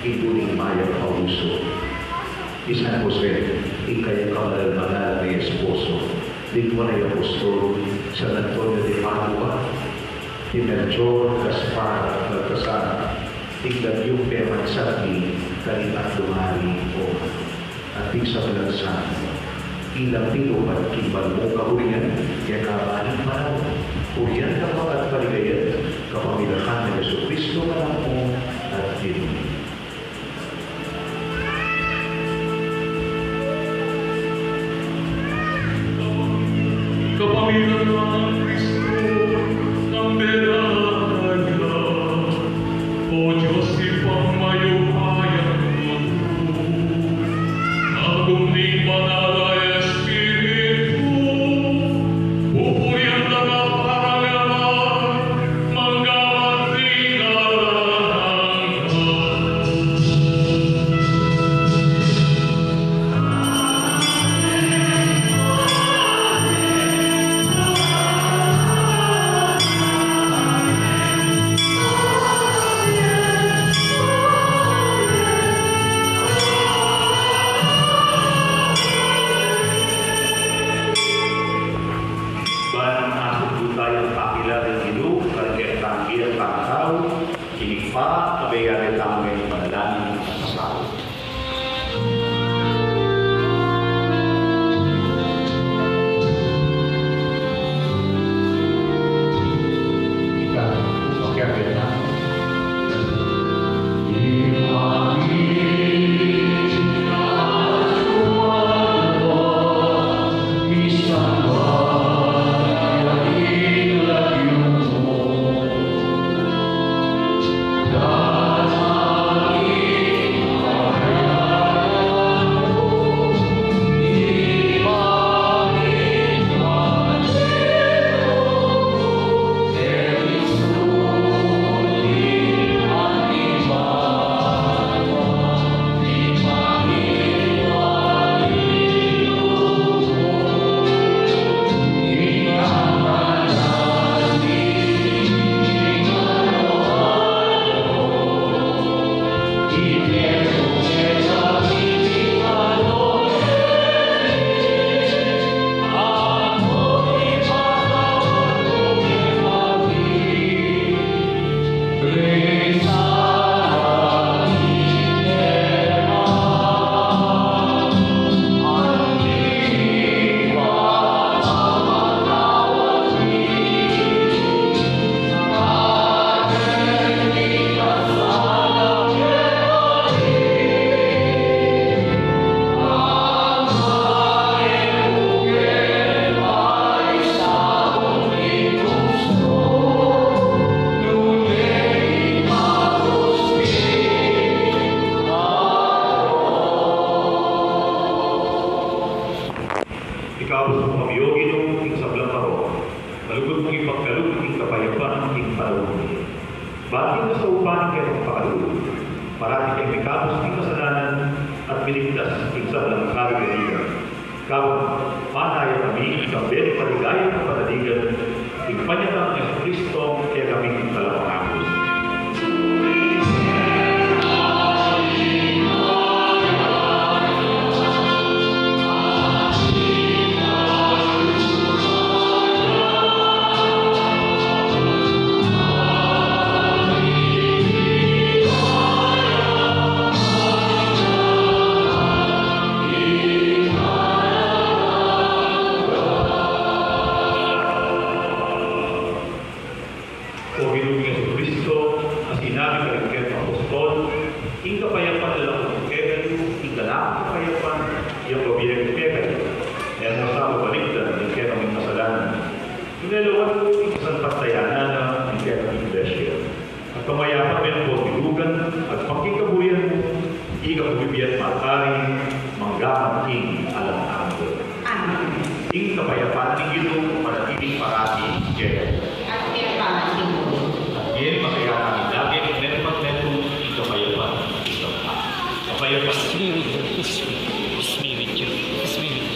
Indu ning Mayap a Huso, i San Jose, ing kayang kamanalmanan a esposo, ding Nuan a Apostol, San Antonio de Padua, i Melchor, Gaspar, Baltasar, ing dagyung pemansag mi kanita at dumari, o at ing sablang santo, ilang tinupad king banal mung kaburian, keka balik panaun, purian, dapat at paligayan, kapamilatan nang Jesucristo, Anak mu at Ginu. Kapamilatan nang Kristo, nang Birhen Maria, O Dios, Ibpang mayupayang tutu, agum ning Banal a Espiritu, pupurian da ka para ngeni, mangga man king alang angga. Kaya magpakalulu, parati keng mikabus king kasalanan at miligtas king sablang kaligaligan. Kabang manaya kami king kambe ning maligayang kapanaligan, king panyatang nang Jesucristo, kaya kami king talapangabus. O Ginu ming Jesucristo, a sinabi karing kekang apostol, ing kapayapan na la ku kekatu, ing kalamang kapayapan yang bibie ku kekatu. E mu sa babalikdan ing kekaming kasalanan, nune lawan mu ing kasalpantayanan na ning kekaming iglesia. At pamayapan me pu ing bilugan at pangkikabuyan mu, ika pu bibie at matari, mangga man king alang angga. Amen. Ing kapayapan ning Ginu manatili parati kekayu. At kaya pa rin. At ngeni, makayari tamu lagi, metung at metung, ing kapayapan ning Ginu. Kapayapan. Spirit, Spirit, Spirit, Spirit.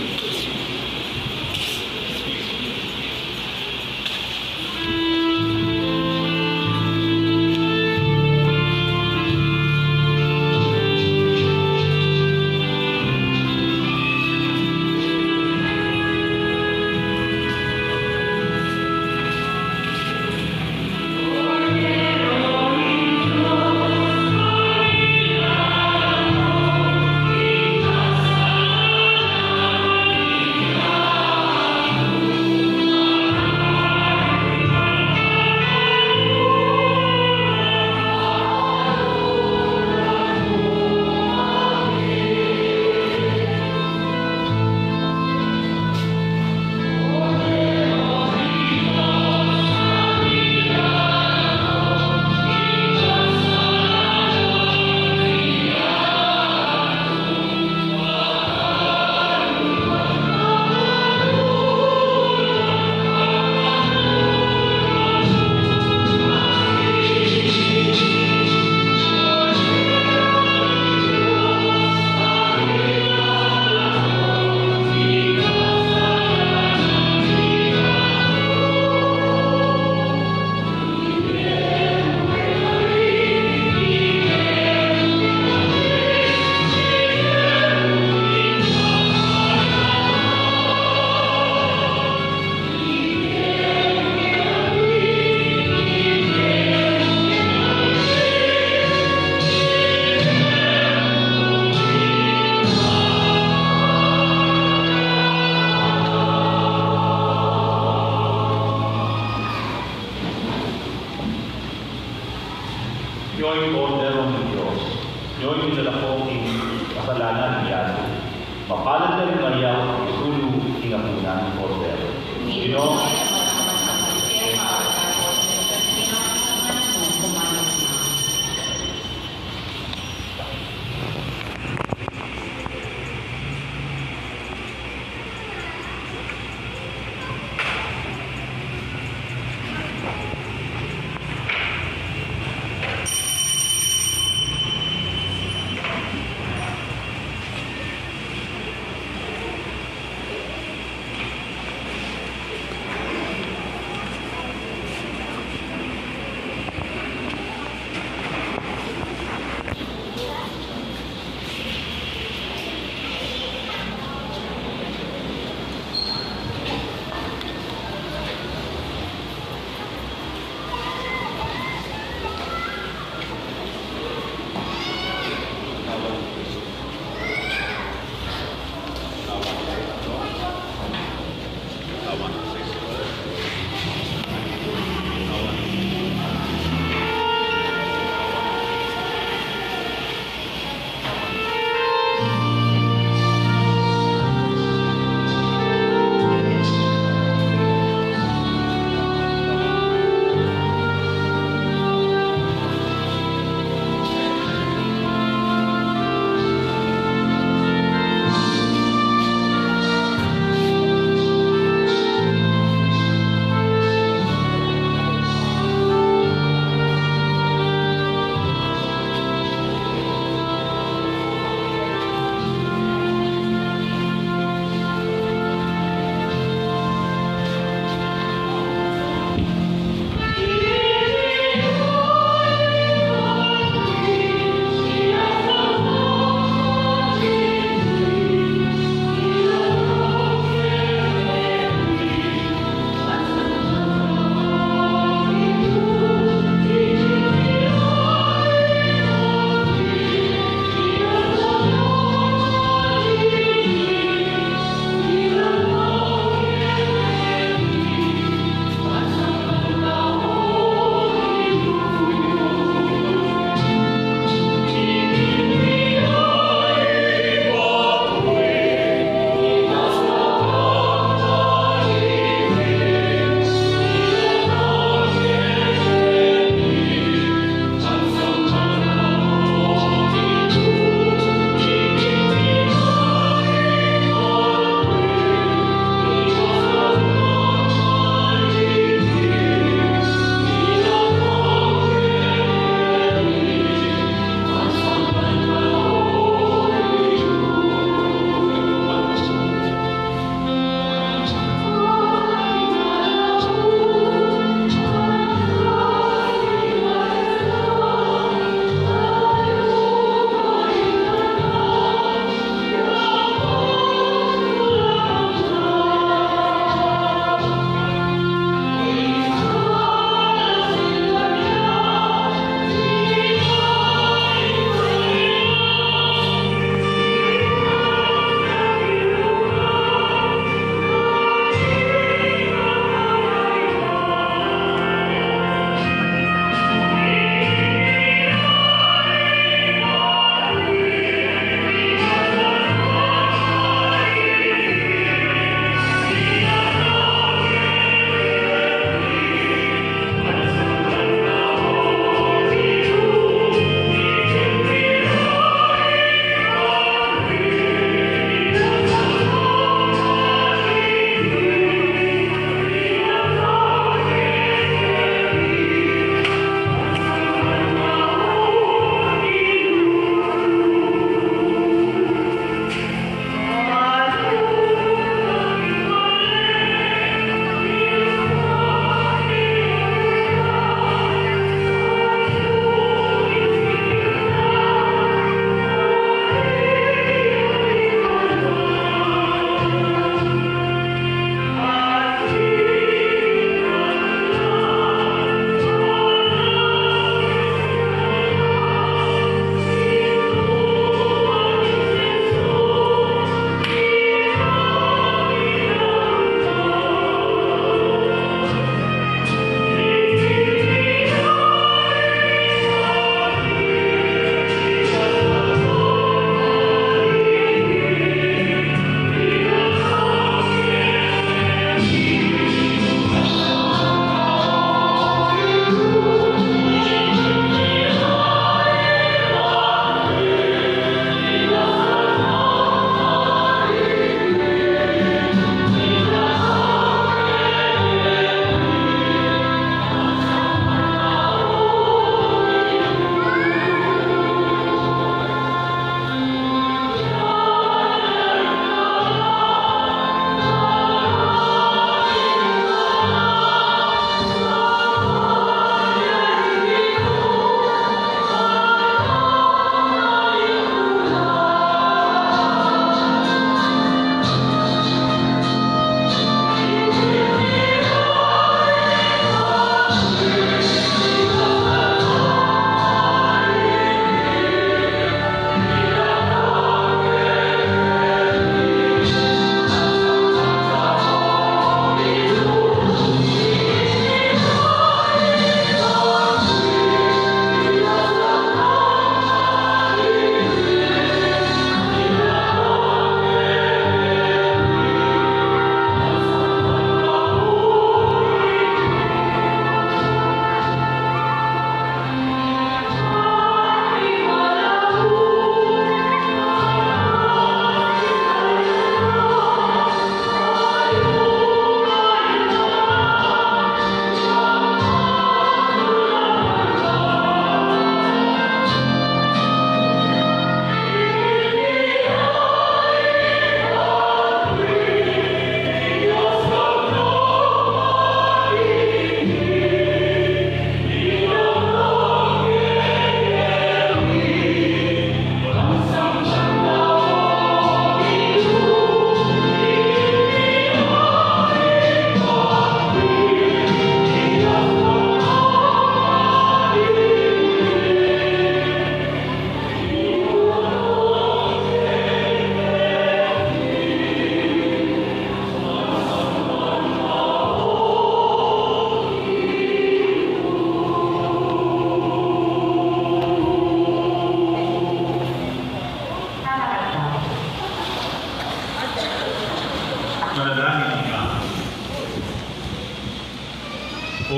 Yu ing Kordero ning Dios, yu ing milalako king kasalanan ning mundu. Mapalad la ring mayayaus king sulu ning apunan ning Kordero. Ginu.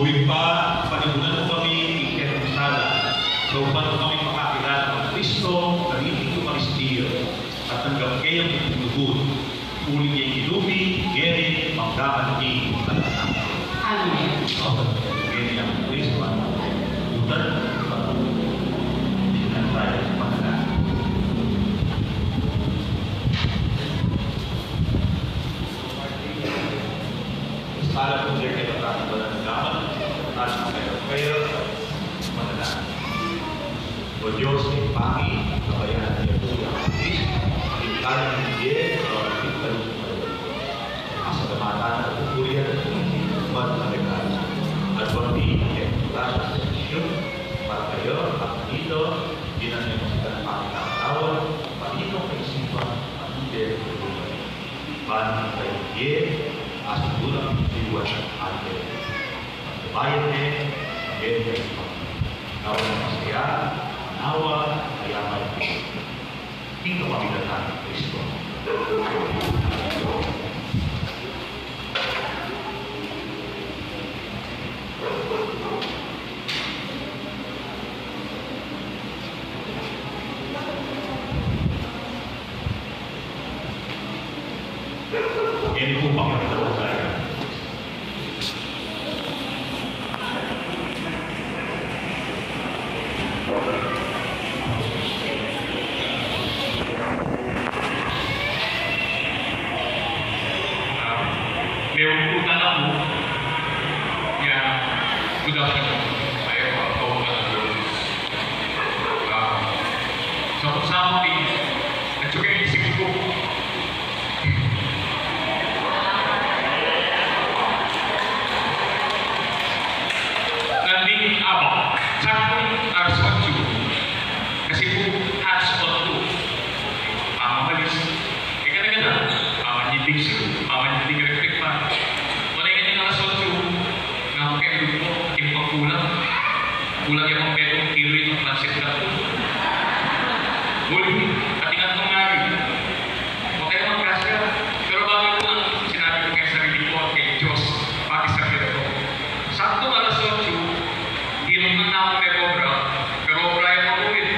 Ibpa, panibunan mu kami king kekang sala, kauban mu kami makakilala kang Kristo, kaniting Eukaristia, at tanggap ke yang pagtutubud, uling yang hinupi, ngeni, mangga man king alang angga. Amen. Amen. Ngeni ang Kristo, ang butan, tingnan tayo, panalangin. Espada kung dia kaya tayo mananampan, at ang kaya prayer, manalangin. O Dios, ing pangit, kabayaan niya po yung atis, ing kanan ng Dios, o ipintalong kayo. Asa kamatan at pupurian at pupurian, magkalikan. At wag di kayo, para kayo, at dito, ginanyan mo sa pangit ang tawad, palino kaisipan, at hindi Bang kayu ye, asu gulang iwan ate. Bayan ne, bayan ne. Nawa na masaya, nawa, kaya may king kapamilatan ni Kristo. Ini pong pakiramdam ko sa inyo. Ah, may utang ako. Yeah. Good afternoon. Ayaw pa, pauwi na ako. Ah, sa something, at saka isip ko, nanding abang, saktong alas otso. Kasi po, alas otso, pamamalis. E, gana-gana, pamanyitig siya, pamanyitig electric fan. Wala yung alas otso, nga ako kayo grupo, atin pang kulang. Kulang ya pang petong kilo itong pancit canton. Uli, atin kang tungarin. Huwag kayo magkasya. Pero bago po ang sinabi ko kay sarili ko at kay Diyos, pati sa ko. Saktong alas otso, tinumang na ako kay Cobra. Pero Cobra yung makulit.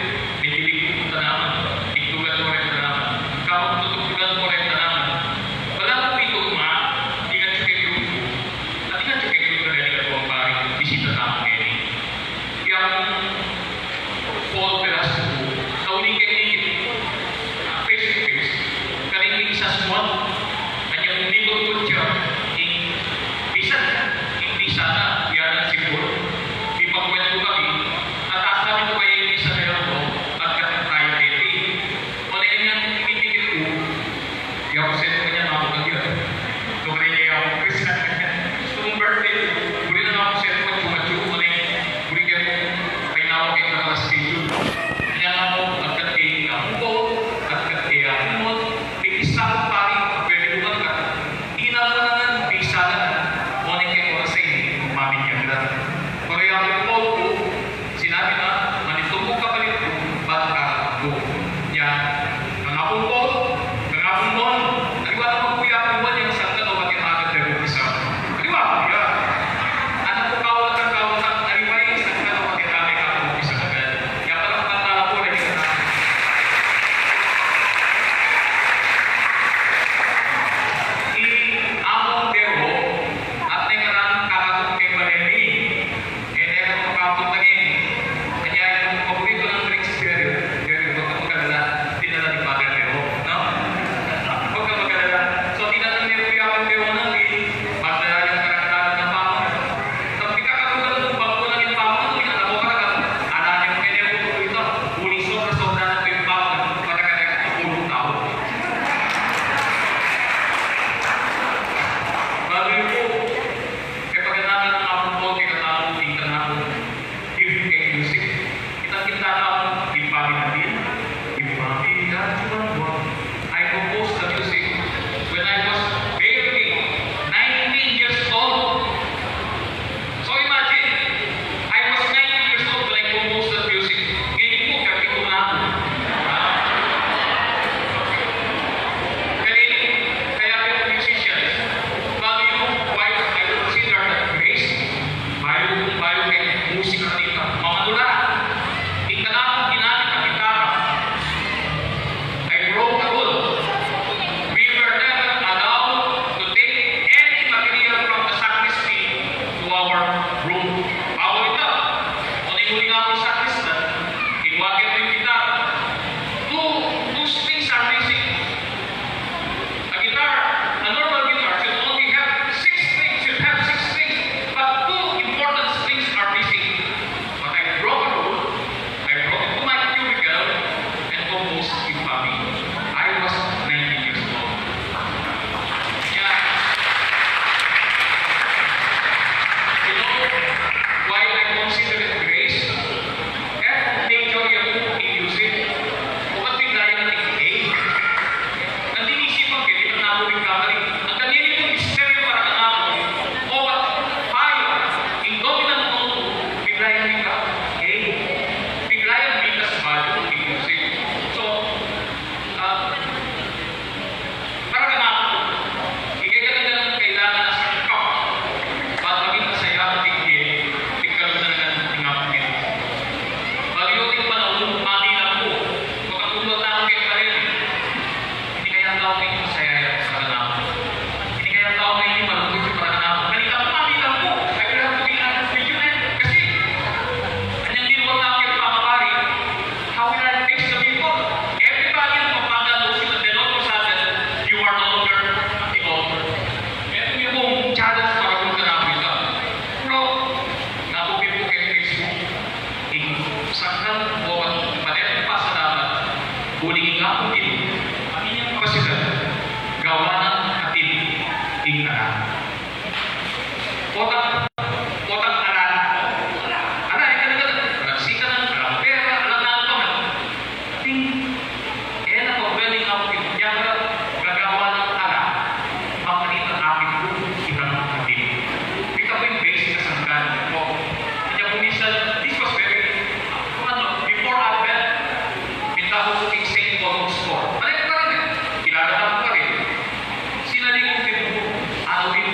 May tilig ko tanaman. Tigtugan ko rin tanaman. Kapag tutugtugan ko rin tanaman. Wala ko pito uma, ingat ko kay grupo. At ingat ko kay grupo na nila ko ang paring bisita na ako ngayon. Yang Paul Velasco, kauli keng ikit, ah, face to face, karing king sasmuan, anya kung di ko tutya, ing bisan, ing bisan na, yan ang simbol, di pagkwento kami, at asabi ko kayo ing bisan na yan, no? Agkat tayo, Betty. Wala yang ikit-ikit ku, ya ku send kanya, aku kaya. Kaya ya ku send kanya. Itong birthday ku, buri na aku send ko, cuma-cuma, wala yang buri kaya ku, kaya na aku kaya na schedule. Kaya na aku, agkat kaya aku po, agkat kaya aku mo, di isa ko pari, pwede ko agkat. Ina ko na nga, di isa na, wala yang kaya ko sa inyo, mamin niya lang. Pero ya ku po, Sinabi na, manitumbo ka pa rin, bata ka po. Yan. Kang Apong Paul, kang Apong Paul, aliwa naman po ya Apong Paul, yang sangkan o pati mga nagdagupisa. Aliwa po ya. Anak ko, kawatan, kawatan, aliwa yung sangkan o pati mga nagdagupisa. Kaya pala, pantala po, lagi na. I Apong Deo, at neng rang kakatong kay Baleni. Kaya kaya kung makapunta ngayon, kaya yung paborito ng drinks, very, very, huwag kang mag-alala, dinala ni Father Teo, no? Huwag kang mag-alala. So, dinala ni Kuya Teo ng, eh, magdala yung karagdagan ng pamang. Sa pikakalugan ng pagkulang yung pamang, yung alam mo ka na, ala niya, kaya yung ito, uling sobra-sobra na po yung pamang, para kaya yung pulong tao. Bago yung po, Kaya pag-anakan ng Apong Paul kay katamu, tingnan ako, gift kay music. Kitang-kita na ako, ing pamilya, ing pamilya, I composed the music when I was barely nineteen years old. So imagine, I was nineteen years old when I composed the music. Ngayon po, thirty-two na ako. Kaya, kaya yung musicians, value, why I consider that grace, my Atin yang kapasidad gawan nang atin ing anak. Potang, potang anak. Anak, e ka na, anak sika na, anak pera, anak nanu pa man. Atin, e na pabalikan ing atin, gagawan nang anak. Makanita atin pu, itang atin. Kita pu ing basic a sangkan pu. Kaya pu minsan, this was very, ano, before Advent, minta ku king Saint Paul's Store. Ano yung parang yan? Kilala na ko pa rin. Sinabi ko, "Ano din?"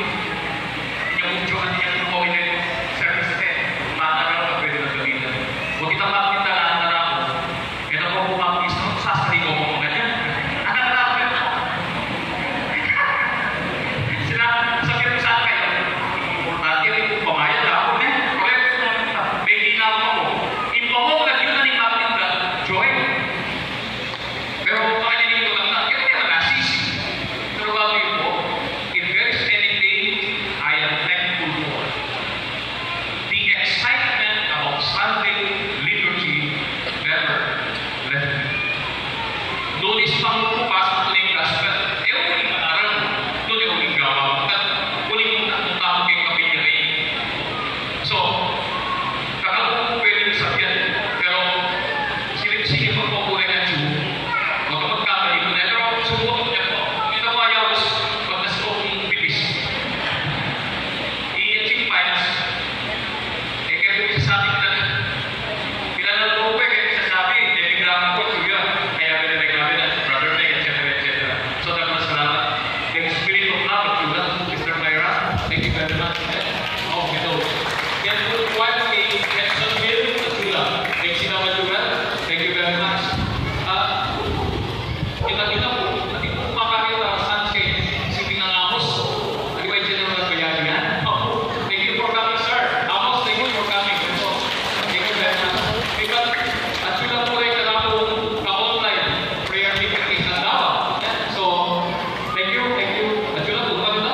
Yung medyo ano yung mga pamilya ko, sabi sa akin, "Bata ka lang, pwede na gamitan." Buti na lang, kita na, na ako. Kaya na po, kung mga mister, sasali ko po mga yan. Anak na ako. Sila, sabi ko sa akin, "Importante rin kung pamayad na ako, eh." Correct? May ginagawa mo. Yung pamong na yun, ano yung makita? Joy. Pero kung makikita ko lang na, kaya kaya nasisi. Pero bago yun po, if there is anything I am thankful for, the excitement about Sunday liturgy never left me. Lunes pang bukas, ito na yung gospel. E, uli mangaral mo. Ito na yung gawa mo. Uli mo na, kung tama kayong kapinyarin. So, kakal ko po pwede yung sabihan. Pero, silip-silip ang pagkukulang ng Jew. Baka magkamali ko na. Pero, subukan ko niya po. Ito po, ayos. Pag nasa kong pipis. Iyan yung finance. E, kaya po sasabi ko na, kilala ko po, e, kaya sasabi, e, bigla ko po, kuya, kaya pwede may gabi na, brother Meg, et cetera, et cetera. So, dapat salamat. Thank you, Spirit of Love, at you love, Sister Myra. Thank you very much. E, oh, hello. Yan po, choir kay Edson Hill, at you love. Thank you, Sister Myra. Thank you very much. Ah, Kita-kita po, atin pong makakita, Sunshine, City ng Amos. Di ba yung General Bayani yan? Opo. Thank you for coming, sir. Amos, thank you for coming. Opo. Thank you very much. Because, at yun lang po rin ka na po ka-online prayer meeting kay Sandawa. So, thank you, thank you. At yun lang po, maganda.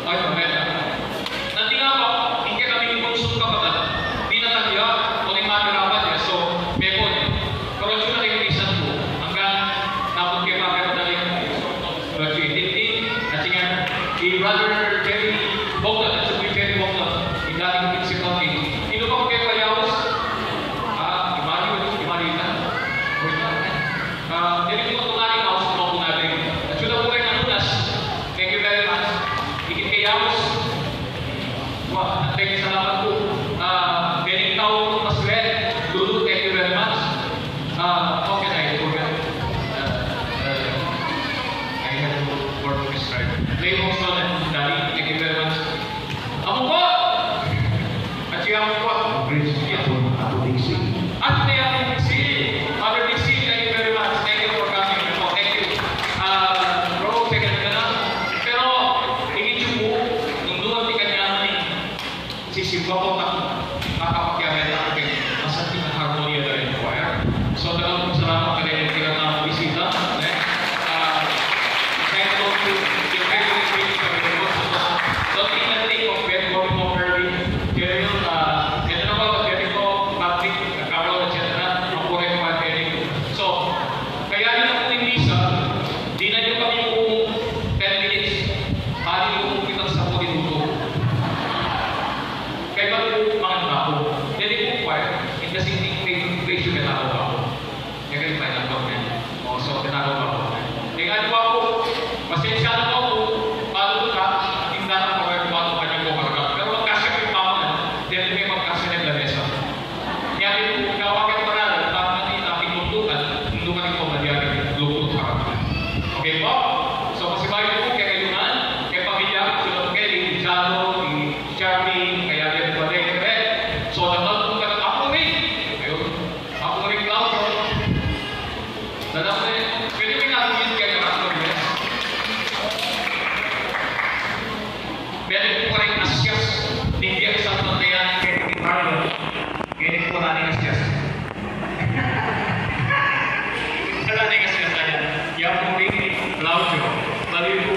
Ay, maganda. Nanti nga pa, ing kekami ning bunsu kapatad, di na tagya, o ning mami rapat ya, so, mepon. Pero atyu na keng misan ku, anggang napun ke mami rapat ya, graduating, at saka, i Brother Jerry Bogdan, at saka i Jerry Bogdan, i dating principal king, inu pa ke payaus, ah, i Mario, i Mario na, o ita, ah, dili ku tungaling aus ku na rin. Atyu na pu ring anunas. Thank you very much. Ikit ke yaus. Wa, thank you, salamat po. Ah, Benny Tau Pascual, Lulu, thank you very much. Ah, how can I forget? Uh, uh, I have to work this time. Raymond Son and Danny, thank you very much. Amu po! At si Amu po. Grace, Apo, Apo Dixie. At ni Apo Dixie. Father Dixie, thank you very much. Thank you for coming. Apo, thank you. Ah, bro, second ka na. Pero, ini po, nung dumating ka niya, sisimba ko na, nakapagyaman na kami. Masanting na harmonia na rin choir. So, talagang salamat ka rin, kaya na bisita, ne? Ah, thank you to the people who came to the worship. Don't think nothing of Ben Bobby Mockerly, Jerry, ah, ito na po, Jerry po, Patrick, Carol, et cetera. Ang buhay ko, Jerry. So, kaya yun ang ating misa, di na yung kami po ten minutes, pali po kitang sa po minuto. Kaya ba po, mga tao, dili po choir, in the same thing, may ratio ka tao ba po? Kaya kayo tayo ng government. O, so, tinawag pa po. Kaya nga, di ba po, pasensya na po po, paano po ka, hindi na po kayo kumain ng kanyang kumarga. Pero magkasya po yung pamanan, then may magkasya ng lamesa. Kaya po, ikaw ang kanyang pangalan, tama na yung ating lugtukan, lugtukan yung pamalyari, lugtut harap. Okay po? So, pasibayu po, kaya kayo nga, kaya pamilya, tulad kay Jano, ni Charmy, kaya rin po rin, eh. So, dapat po ka ng Apo Ring. Ayun. Apo Ring Claudio. Dalam na yun. Pwede mo yung natin yun kaya ng Apo Ring. Pwede po rin asyas. Hindi ang sa patayan, pwede ni Carlo. Pwede po natin asyas. Wala na yung asyas na yan. Yan po rin, Claudio. Bali po.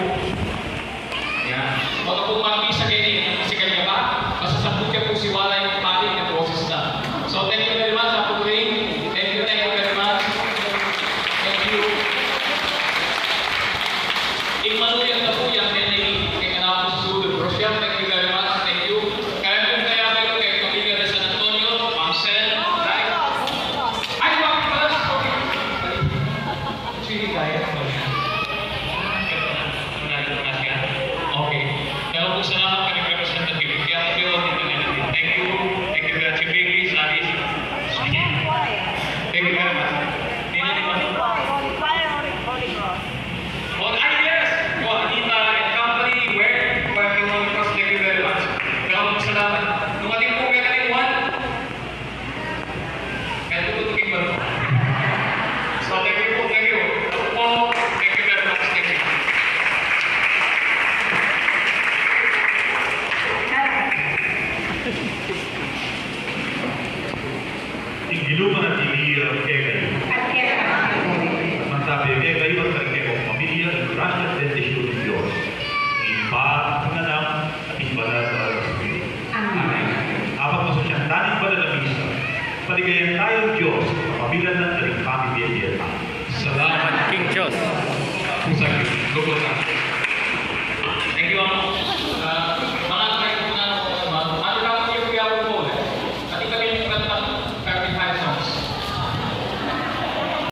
Yan. Baka po magpisa kayo, kasi kanya ba? Basta sa putya po si Wala yung pali na boses na. So, thank you very much, Apo Ring. Thank you, thank you very much. Thank you. Sa lupa ta.